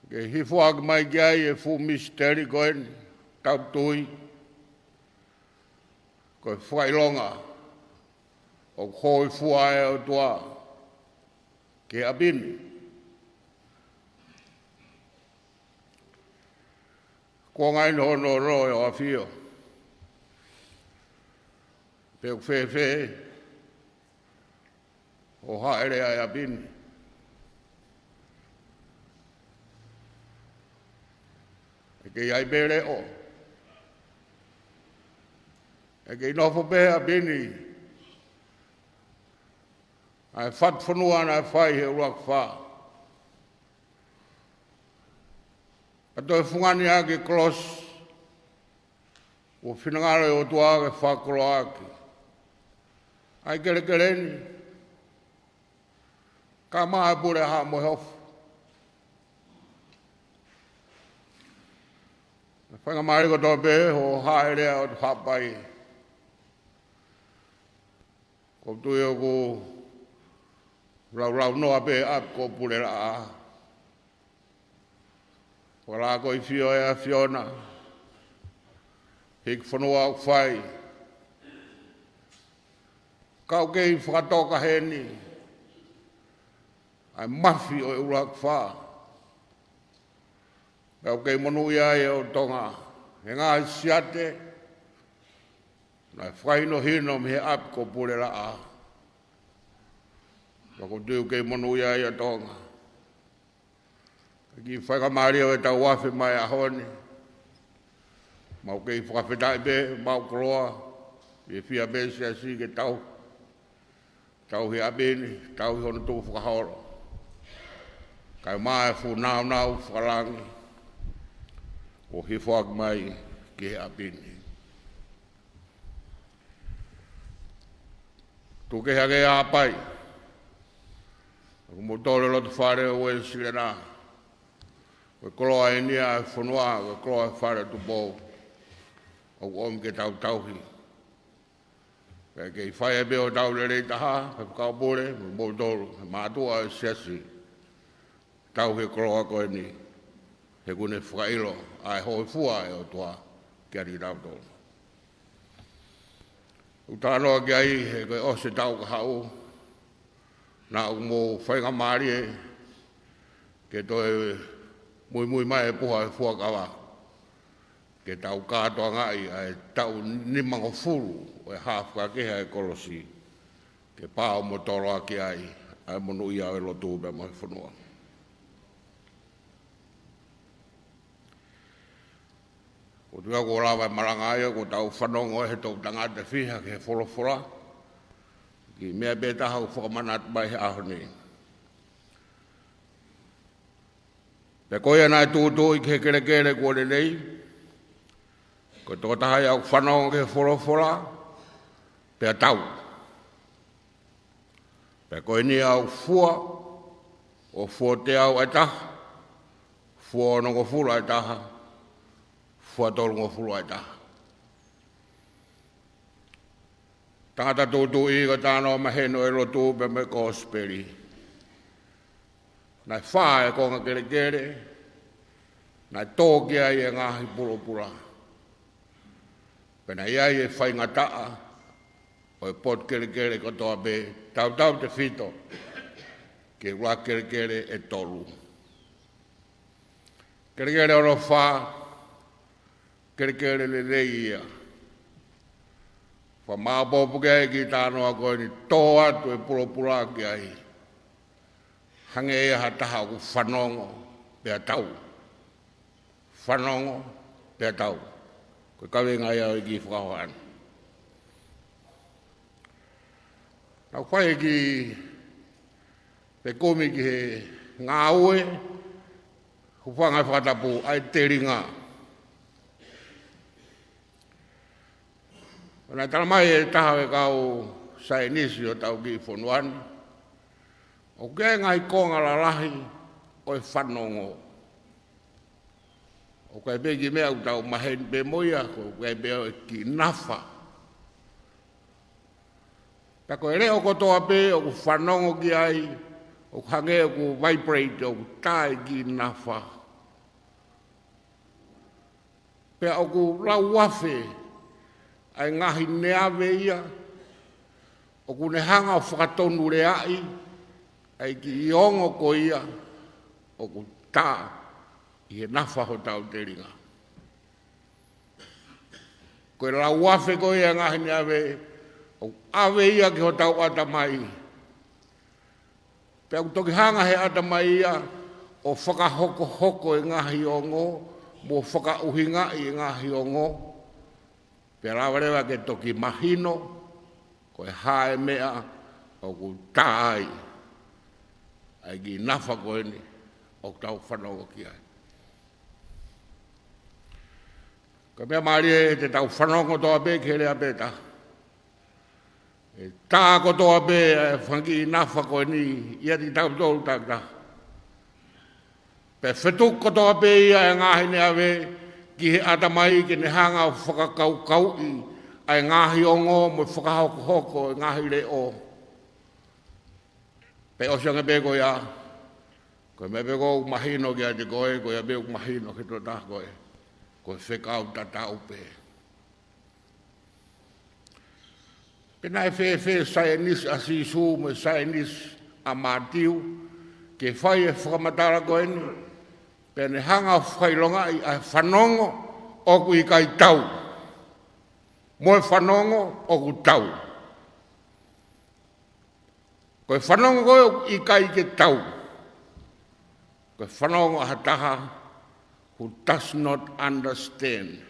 ke hifo ʻaki mai ki ai e fuʻu misiteli ko eni, tau tui ko e fakaʻilonga ʻoku hōifua e ʻOtua ki he ʻapi ni. Ko e ngaahi nonono ʻo e ʻAfio pe ʻoku fēfē ʻo haʻele ʻa e ʻapi ni. ʻE kei ʻi ai pē leʻo. ʻE kei nofo pē ʻapi ni ʻa e fatu fonua naʻe fai he ʻUluaki Fā. Pea toe fungani ʻaki e kolosi ʻo e finangalo ʻo e ʻOtua ke fakakoloa ʻaki ʻa e kelekele ni. Ka maʻa e pule ʻa Haʻa Moheofo. Faingamālie kotoa pē ʻo haʻele ʻo Haʻapai. ʻOku ou tui ʻoku laulau noa pē ʻapi ko Pulelaʻā. Fakalakoifio e ʻAfiona, hiki fonua ʻoku fai. Ka ʻoku kei fakatoka heni ʻa e mafi ʻo e ʻUluaki Fā. Pea ʻoku kei monūʻia ai ʻa Tonga he ngaahi siate naʻe fakahinohino mei he ʻapi ko Pulelaʻā. Pea ʻoku ou tui ʻoku kei monūʻia ai ʻa Tonga. Ka kiʻi faingamālie ʻo e tau afe mai ʻaho ni. Mau kei fakafetaʻi pē, mau koloa, fiefia pē siasi ke tau, tauhi ʻapi ni, tauhi hono tukufakaholo. Kae maʻa e fuʻu nāunau fakalangi ʻo hifo ʻaki mai ki he ʻapi ni. Tuku kehe ange ʻa Haʻapai, ʻoku mou tolo e loto fale ʻo Uēsilena. Ko e koloa eni ʻa e fonua, ko e koloa e Fale Tupou ʻoku ʻomi ke tau tauhi. Pea kei fai ai pē ʻo tau lelei taha, Faifekau Pule, mo moutolu, he mātuʻa ʻo e siasi, tauhi e koloa ko eni, he ʻoku ne fakaʻilo ʻa e hōifua e ʻOtua kiate kitautolu. ʻOku talanoa ki ai he ko e ʻosi e taʻu kahaʻu, naʻa mou faingamālie ke toe muimui mai e puha e fuakava, ke tau kātoangaʻi ʻa e taʻu nimangofulu ʻo e hā fakakehe ʻa e kolosi, ke pau mo toloaki ai ʻa e monūʻia ʻo e lotu pea mo e fonua. ʻOku ou tui ʻoku lava e malanga ia, ʻoku tau fanongo he toʻu tangata fiha ki he folofola. Kiʻi meʻa pē taha ʻoku fakamanatu mai he ʻaho ni. Pea ko ia naʻe tūtuuʻi ki he kelekele kuo lelei, ko e tokotaha ia ʻoku fanongo ki he folofola, pea tau. Pea ko eni ʻoku fua, ʻo fua teau ʻa e taha, fua onongofulu ʻa e taha, fua tolungofulu ʻa e taha. Tangata tūtuuʻi ko e talanoa maheni ʻo e lotu pea mo e kosipeli. Naʻe fā e konga kelekele, naʻe tō ki ai e ngaahi pulopula. Pea naʻe ʻi ai e faingataʻa ʻo e potu kelekele kotoa pē, tautautefito ki he ʻuluaki kelekele ʻe tolu. Kelekele hono fā, kelekele lelei ia. Fakamāʻopoʻopo ki ai e kiʻi talanoa ko eni, tō atu e pulopula ki ai. Hangē ia ha taha ʻoku fanongo pea tau. Fanongo pea tau. Ko e kaveinga ia ʻo e kiʻi fakahohaʻa ni. Naʻa ku fai e kiʻi fekumi ki he ngāue, hūfanga he fakatapu, ʻa e telinga. Naʻe talamai ʻe he taha ʻo e kau saienisi ʻo hotau kiʻi fonua ni, ʻoku ʻi ai e ngaahi konga lalahi ʻo e fanongo. ʻOku ʻi ai pē kiʻi meʻa ʻoku tau maheni pē mo ia, ʻoku ʻi ai pē ʻa e kiʻi nafa. Pea ko e leʻo kotoa pē ʻoku fanongo ki ai, ʻoku hangē ʻoku vibrate, ʻoku tā e kiʻi nafa. Pea ʻoku lauafe ʻa e ngaahi neave ia, ʻoku ne hanga ʻo fakatonuleaʻi ʻa e kiʻi ongo ko ia ʻoku tā ʻi he nafa hotau telinga. Ko e lauafe ko ia e ngaahi neave, ʻoku ʻave ia ki hotau ʻatamai. Pea ʻoku toki hanga he ʻatamai ia ʻo fakahokohoko e ngaahi ongo, mo fakaʻuhingaʻi e ngaahi ongo. Pea lava leva ke toki mahino, ko e hā e meʻa ʻoku tā ai ʻa e kiʻi nafa ko eni ʻoku tau fanongo ki ai. Ko e meʻa mālie te tau fanongo kotoa pē ki he lea pē taha. ʻE tā kotoa pē ʻa e fanga kiʻi nafa ko eni ʻiate kitautolu takitaha. Pea fetuku kotoa pē ia e ngaahi neave ki he ʻatamai ke ne hanga ʻo fakakaukauʻi ʻa e ngaahi ongo mo fakahokohoko e ngaahi leʻo. Pea ʻosi ange pē ko ia, ko e meʻa pē ʻoku mahino kiate koe, ko ia pē ʻoku mahino ki he tokotaha ko ē, ko e fekau tatau pē. Pe naʻe fēfē e saienisi ʻa Sīsū mo e saienisi ʻa Mātiu ke fai e fakamatala ko eni, pea ne hanga ʻo fakaʻilongaʻi ʻa e fanongo ʻoku ʻikai tau, mo e fanongo ʻoku tau. Ko e fanongo ko ē ʻoku ʻikai ke tau, ko e fanongo ʻa ha taha who does not understand.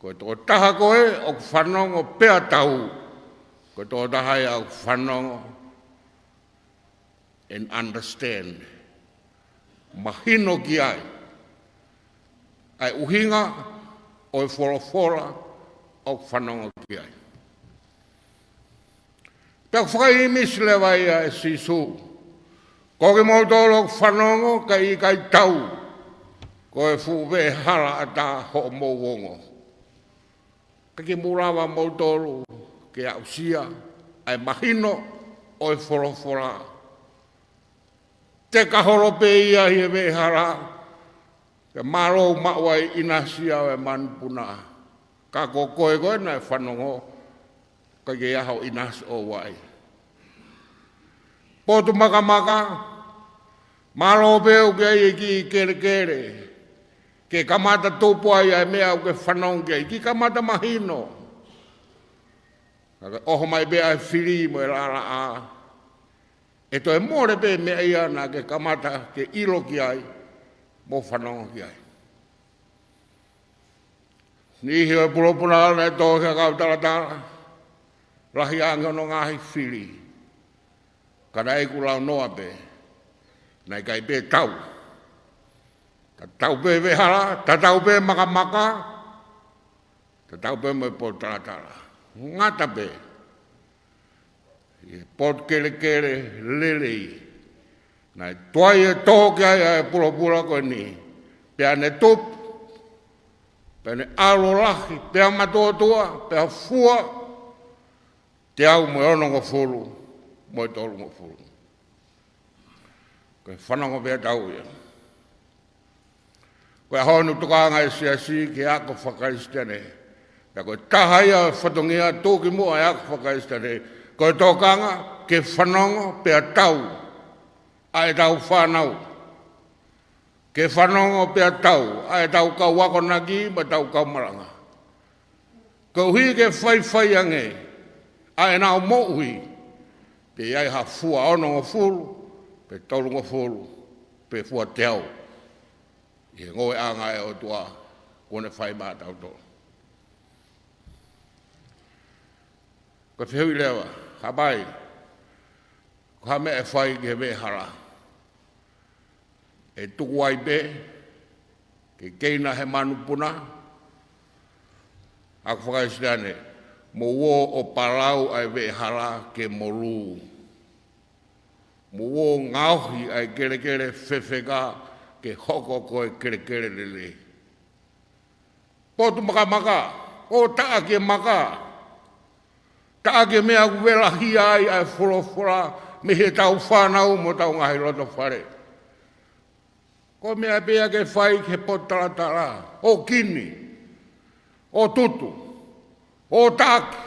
Ko e tokotaha ko ē ʻoku fanongo pea tau, ko e tokotaha ia ʻoku fanongo and understand. Mahino ki ai ʻa e ʻuhinga ʻo e folofola ʻoku fanongo ki ai. Pea ʻoku fakaʻīmisi leva ia ʻe Sīsū. Ko kimoutolu ʻoku fanongo kae ʻikai tau, ko e fuʻu veʻehala ʻatā hoʻomou ongo. Ka ke mou lava moutolu ke aʻusia ʻa e mahino ʻo e folofola. Teka holo pē ia ʻi he veʻehala, pea mālō maʻu ai ʻinasi ia ʻo e manupuna. Ka ko koe ko ē naʻe fanongo, ʻikai ke ʻi ai haʻo ʻinasi ʻoʻou ai. Potu makamaka, mālō pē ʻoku ʻi ai e kiʻi kelekele ke kamata tupu ai ʻa e meʻa ʻoku ke fanongo ki ai, ke kamata mahino. Ka ke ʻoho mai pē ʻa e fili mo e laʻalaʻā, ʻe toe mole pē meʻa ia naʻa ke kamata ke ʻilo ki ai mo fanongo ki ai. Niʻihi ʻo e pulopula naʻe tō ki he kau talatala, lahi ange hono ngaahi fili. Ka naʻe ʻikai ke launoa pē, naʻe ʻikai pē tau. Tatau pē veʻehala, tatau pē makamaka, tatau pē mo e potu talatala. Ngata pē ʻi he potu kelekele lelei, naʻe tuai ʻe tō ki ai ʻa e pulopula ko eni, pea ne tupu, pea ne ʻalu lahi, pea matuʻotuʻa, pea fua, teau mo e onongofulu mo e tolungofulu. Ko e fanongo pea tau ia. Ko e ʻaho ni ʻoku tokanga e siasi ki he ako fakakalisitiane. Pea ko e taha ia e fatongia tuʻukimuʻa e ako fakakalisitiane, ko e tokanga ke fanongo pea tau ʻa ʻetau fānau. Ke fanongo pea tau ʻa ʻetau kau akonaki mo ʻetau kau malanga. Koeʻuhi ke faifai ange ʻa ʻenau moʻui, pe ʻi ai ha fua onongofulu, pe tolungofulu, pe fua teau ʻi he ngoueʻanga ʻa e ʻOtua kuo ne fai maʻatautolu. Ko e fehuʻi leva, hapai, ko e hā e meʻa ʻe fai ki he veʻehala? ʻE tuku ai pē ke keina he manupuna? Ako fakakalisitiane, mou ō ʻo palau ʻa e veʻehala ke molū. Mou ō ʻo ngaohi ʻa e kelekele fefeka ke hoko ko e kelekele lelei. Potu makamaka, ō taʻaki e maka. Taʻaki e meʻa ʻoku velahia ai ʻa e folofola mei heʻetau fānau mo ʻetau ngaahi loto fale. Ko e meʻa pē ia ke fai ki he potu talatala, ʻo kini, ʻo tutu, ʻo taʻaki,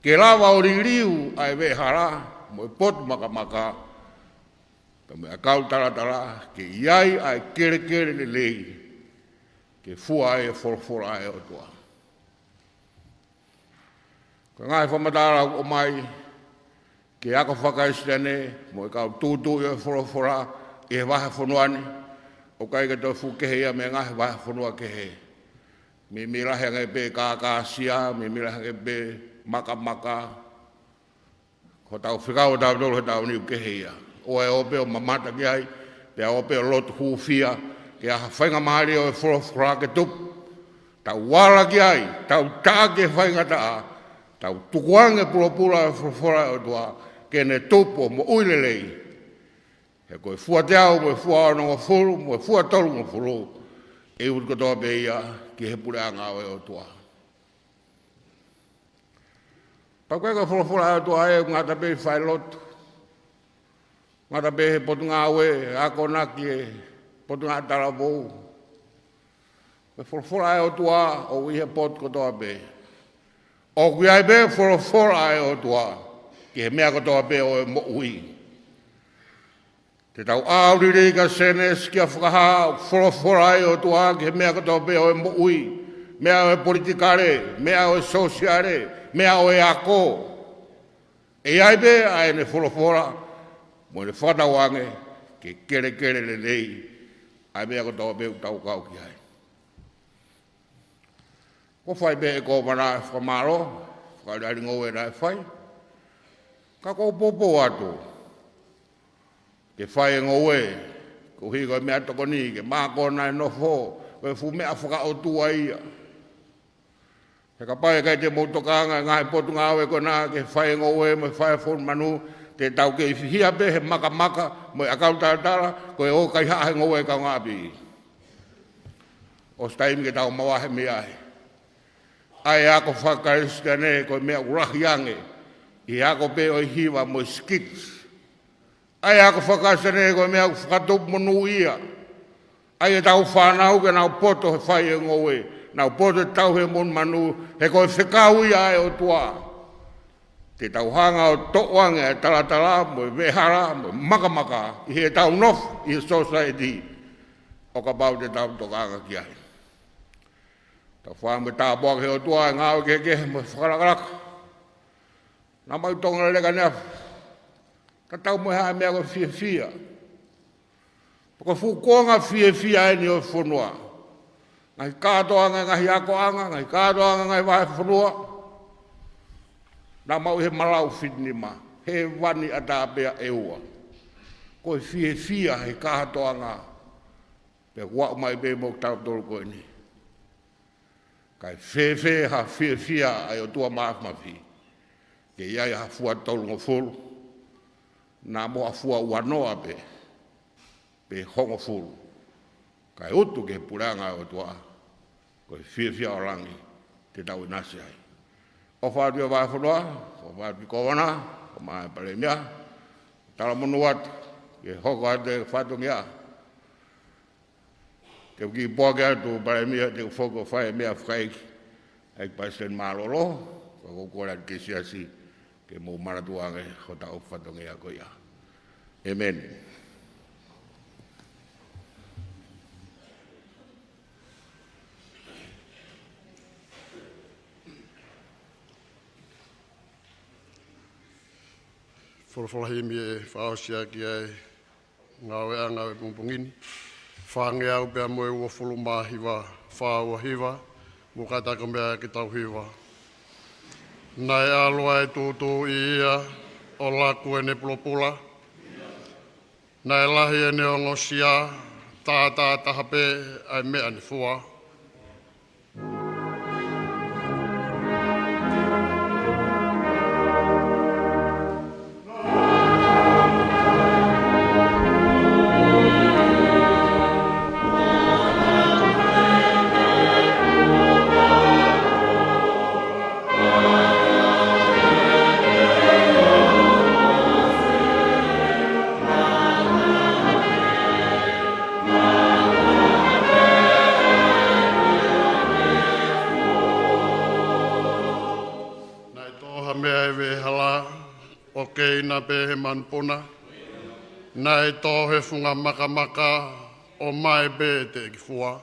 ke lava ʻo liliu ʻa e veʻehala mo e potu makamaka, pea mo e ʻakau talatala, ke ʻi ai ʻa e kelekele lelei, ke fua ai e folofola ʻa e ʻOtua. Ko e ngaahi fakamatala ʻoku ʻomai ki he ako faka-Kalisitiane mo e kau tūtuuʻi ʻo e folofola ʻi he vahefonua ni, ʻoku ʻikai ke toe fuʻu kehe ia mei he ngaahi vahefonua kehe. Meimei lahi ange pē kākāsia, meimei lahi ange pē makamaka. Ko hotau fekau ʻo tautolu he taʻu ni ʻoku kehe ia. ʻOua ʻe ō pē ʻo mamata ki ai, pea ō pē ʻo lotu hūfia ki ha faingamālie ʻo e folofola ke tupu. Tau ala ki ai, tau taʻaki e faingataʻa, tau tukuange pulopula ʻo e folofola ʻa e ʻOtua ke ne tupu ʻo moʻui lelei. He ko e fua teau mo e fua onongofulu mo e fua tolungofulu, ʻe utu kotoa pē ia ki he puleʻanga ʻo e ʻOtua. Pea ko e folofola ʻa e ʻOtua ʻoku ngata pē ʻi he fai lotu, ngata pē he potungāue, akonaki, he potungāue talavou. Ko e folofola ʻa e ʻOtua ʻoku ʻi he potu kotoa pē. ʻOku ʻi ai pē folofola ʻa e ʻOtua ki he meʻa kotoa pē ʻo e moʻui. Te tau ʻaulilei kia Sēnesi kia Fakahā, folofola ʻa e ʻOtua ki he meʻa kotoa pē ʻo e moʻui, meʻa ʻo e politikale, meʻa ʻo e sōsiale, meʻa ʻo e ako. ʻE ʻi ai pē ʻa ʻene folofola mo ʻene fakatauange ke kelekele lelei ʻa e meʻa kotoa pē ʻoku tau kau ki ai. Ko e fai pē ʻe he kōvana e fakamālō, fakaʻaliʻali ngoue naʻe fai. Ka ʻoku ou poupou atu ke fai e ngoue, koeʻuhi ko e meʻatokoni, ke mākona e nofo, ko e fuʻu meʻa fakaʻotua ia. He kapau ʻe ʻikai te mou tokanga e ngaahi potungāue ko ena ke fai e ngoue mo e fai e fonu manu, te tau kei fihia pē he makamaka mo e ʻakau talatala, ko e ʻoku kaihaʻa he ngoue kaungāʻapi. ʻOsi taimi ke tau mavahe mei ai. ʻA e ako faka-Kalisitiane ko e meʻa ʻoku lahi ange ʻi he ako pē ʻo e hiva mo e skits. ʻA e ako faka-Kalisitiane ko e meʻa ʻoku fakatupu monūʻia ai ʻetau fānau ke nau poto he fai e ngoue, nau poto he tauhi e monumanu, he ko e fekau ia ʻa e ʻOtua. Te tau hanga ʻo toʻo ange ʻa e talatala mo e veʻehala mo e makamaka ʻi heʻetau nofo ʻi he sōsaieti, ʻo kapau te tau tokanga ki ai. Tau fai mo e tāpuaki ʻe he ʻOtua e ngāue kehekehe mo e fakalakalaka. Naʻa mau ʻi Tonga lelei ka ne afu. Tatau mo e hā e meʻa ko e fiefia. Pea ko e fuʻu kuonga fiefia eni ʻo e fonua. Ngaahi kātoanga, ngaahi akoʻanga, ngaahi kātoanga, ngaahi vahefonua. Naʻa mau ʻi he malau fitu nima, hēvani ʻatā pē ʻe ua. Ko e fiefia he kātoanga. Pea ʻoku aʻu mai pē mo kitautolu ko eni. Kae fēfē ha fiefia ʻa e ʻOtua Māfimafi ke ʻi ai ha fua tolungofulu, naʻa mo ha fua uanoa pē, pe hongofulu. Kae utu ki he puleʻanga ʻo e ʻOtua, ko e fiefia ʻo langi te tau ʻinasi ai. ʻOfa atu ki he vahefonua, ʻofa atu ki he kōvana, ʻofa mai ki he palēmia, talamonū atu ke hoko atu e fatongia. Te u kiʻi poaki atu palēmia, te u foki ʻo fai e meʻa fakaʻeiki ʻa e palesiteni mālōlō, ka ʻoku ou kole atu ki he siasi ke mou manatuʻi ange hotau fatongia ko ia. ʻĒmeni. Folofola himi ʻe fakaʻosi ʻaki ʻa e ngāueʻanga ʻo e pongipongi ni. Fāngeau pea mo e uofulu mā hiva, fā ua hiva, mo kātaki mei ai ke tau hiva. Naʻe ʻalu ʻa e tūtū ʻi ia, ʻo laku ʻene pulopula. Naʻe lahi ʻene ongosia, tātātaha pē ʻa e meʻa ne fua. Vehala, ʻo keina pē he manupuna, naʻe tō he funga makamaka, ʻo mae pē teʻeki fua.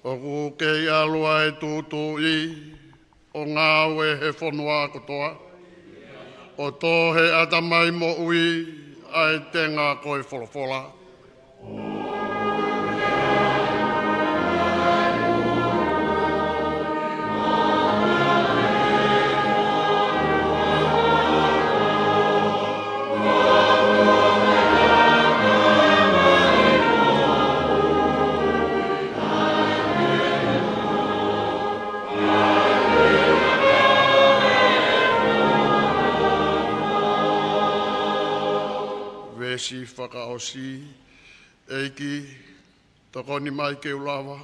ʻOku kei ʻalu ʻa e tūtuuʻi ʻo ngāue he fonua kotoa, ʻo tō he ʻatamai moʻui ʻa e tenga ko e folofola. Veesi fakaʻosi. ʻEiki, tokoni mai ke u lava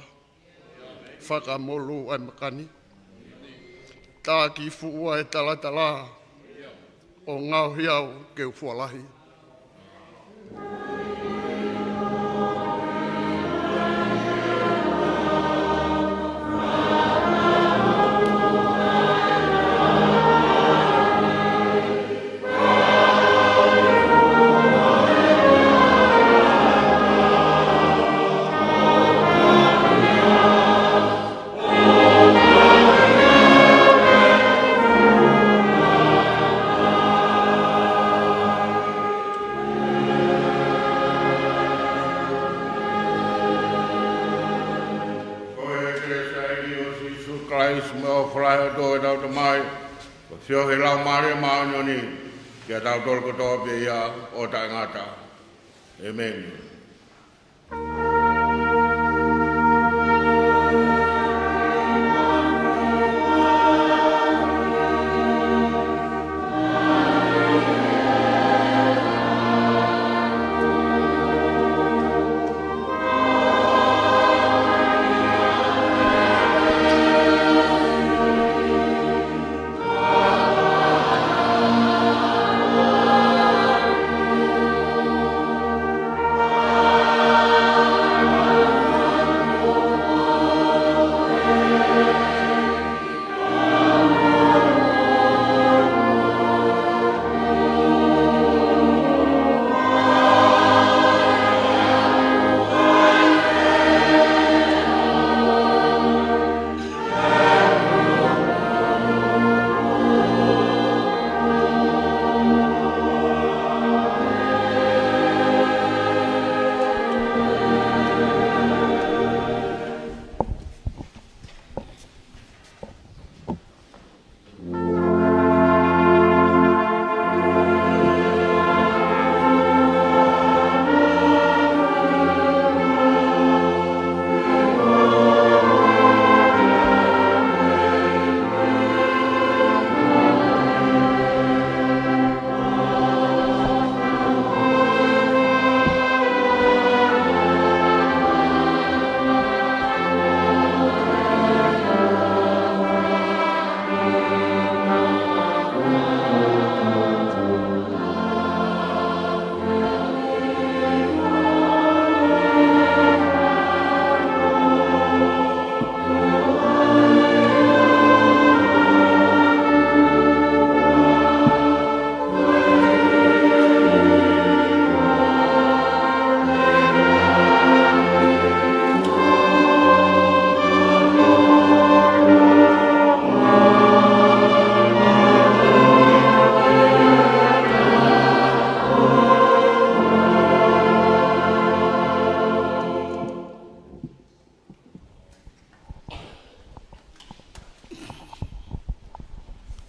fakamolū ʻa e maka ni, taki fuʻu ʻa e talatala, ʻo ngaohi au ke u fua lahi. Ko e kelesi ʻa e ʻEiki ko Sīsū Kalaisi mo e ʻofa lahi ʻa e ʻOtua ko ʻetau Tamai, ko e feohi ʻa e Laumālie Māʻoniʻoni, kiate kitautolu kotoa pē ia ʻo taʻengata. ʻĒmeni.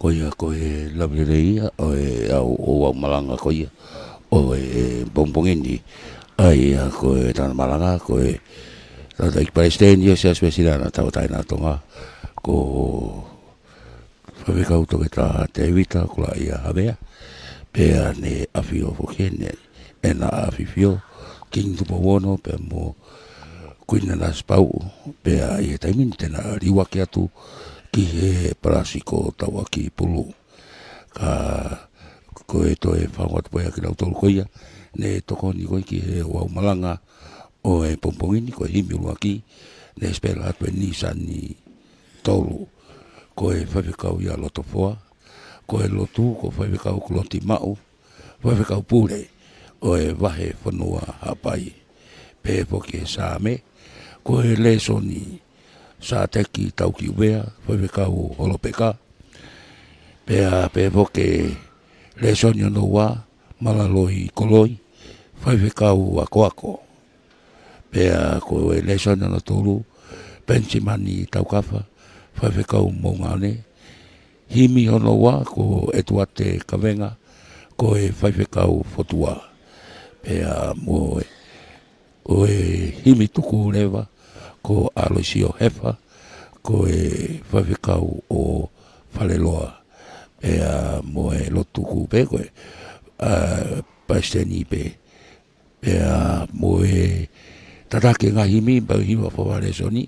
Ko ia ko e lave lelei ia ʻo e ʻau, ʻo e ʻau malanga ko ia ʻo e pongipongi ni. ʻA ia ko e tangata malanga ko e tangataʻeiki palesiteni ʻo e Siasi Uēsiliana Tauʻatāina ʻo Tonga, ko Faifekau Toketā Tēvita Kulaʻia Havea. Pea ne ʻafio foki ʻene ʻAfifio Kingi Tupou Ono pea mo Kuini Nanasipauʻu, pea ʻi he taimi ni te na liuaki atu ki he palasi ko Tauʻakipulu. Ka ko e toe fakaongo atu pē ia kiate kinautolu ko ia ne tokoni ko ē ki he ouau malanga ʻo e pongipongi ni, ko e himi ʻuluaki ne spell atu ʻe Nisani Tolu, ko e faifekau ia Lotofoa, ko e lotu ko Faifekau Kuloti Maʻu, Faifekau Pule ʻo e Vahefonua Haʻapai. Pehē foki e Saame, ko e lēsoni Sateki Taukiʻuvea, Faifekau Holopeka. Pea pehē foki e lēsoni hono ua, Malaloi Koloi, Faifekau Akoako. Pea ko e lēsoni hono tolu, Penisimani Taukafa, Faifekau Moʻungaone. Himi hono ua ko ʻEtuate Kavenga, ko e Faifekau Fotua. Pea mo e, ko e himi tuku leva ko ʻAloisio Hefa, ko e Faifekau ʻo Faleloa. Pea mo e lotu tuku pē ko e, ʻa, Palesiteni pē. Pea mo e tataki e ngaahi himi, pea hiva fakavalēsoni,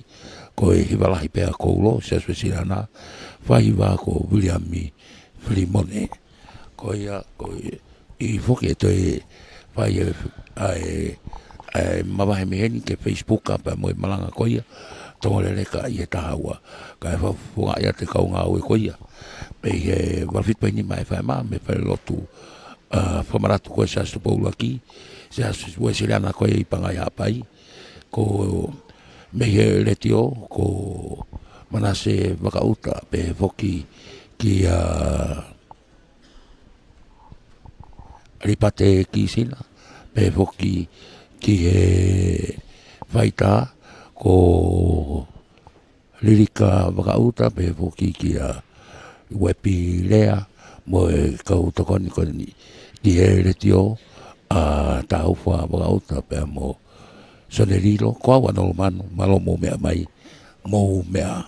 ko e hiva lahi pē ʻa Koulo, Siaosi Uēsiliana, fai hiva ko Viliami Filimone. Ko ia, ko ia, ʻi foki e toe fai e, ʻa e, ʻa e mavahe mei heni ki he Facebook, pea mo e malanga ko ia, Tonga Leleka ʻi he taha ua. Kae fakafofongaʻi atu e kau ngāue ko ia. Mei he valu fitu pē ni mai fai ma, mei he falelotu, ʻa, fakamanatu ko e Siaosi Tupou ʻUluaki, Siaosi Uēsiliana ko ē ʻi Pangai Haʻapai, ko mei he letiō, ko Manase Vakaʻuta, pehē foki kia Lipate Kisina, pehē foki ki he faitā, ko Lilika Vakaʻuta, pehē foki kia Uepi Lea, mo e kau tokoni ko eni ki he letiō, ʻa Taufa Vakaʻuta, pea mo Sone Lilo, ko au ʻAnolo Manu, mālō mou meʻa mai, mou meʻa.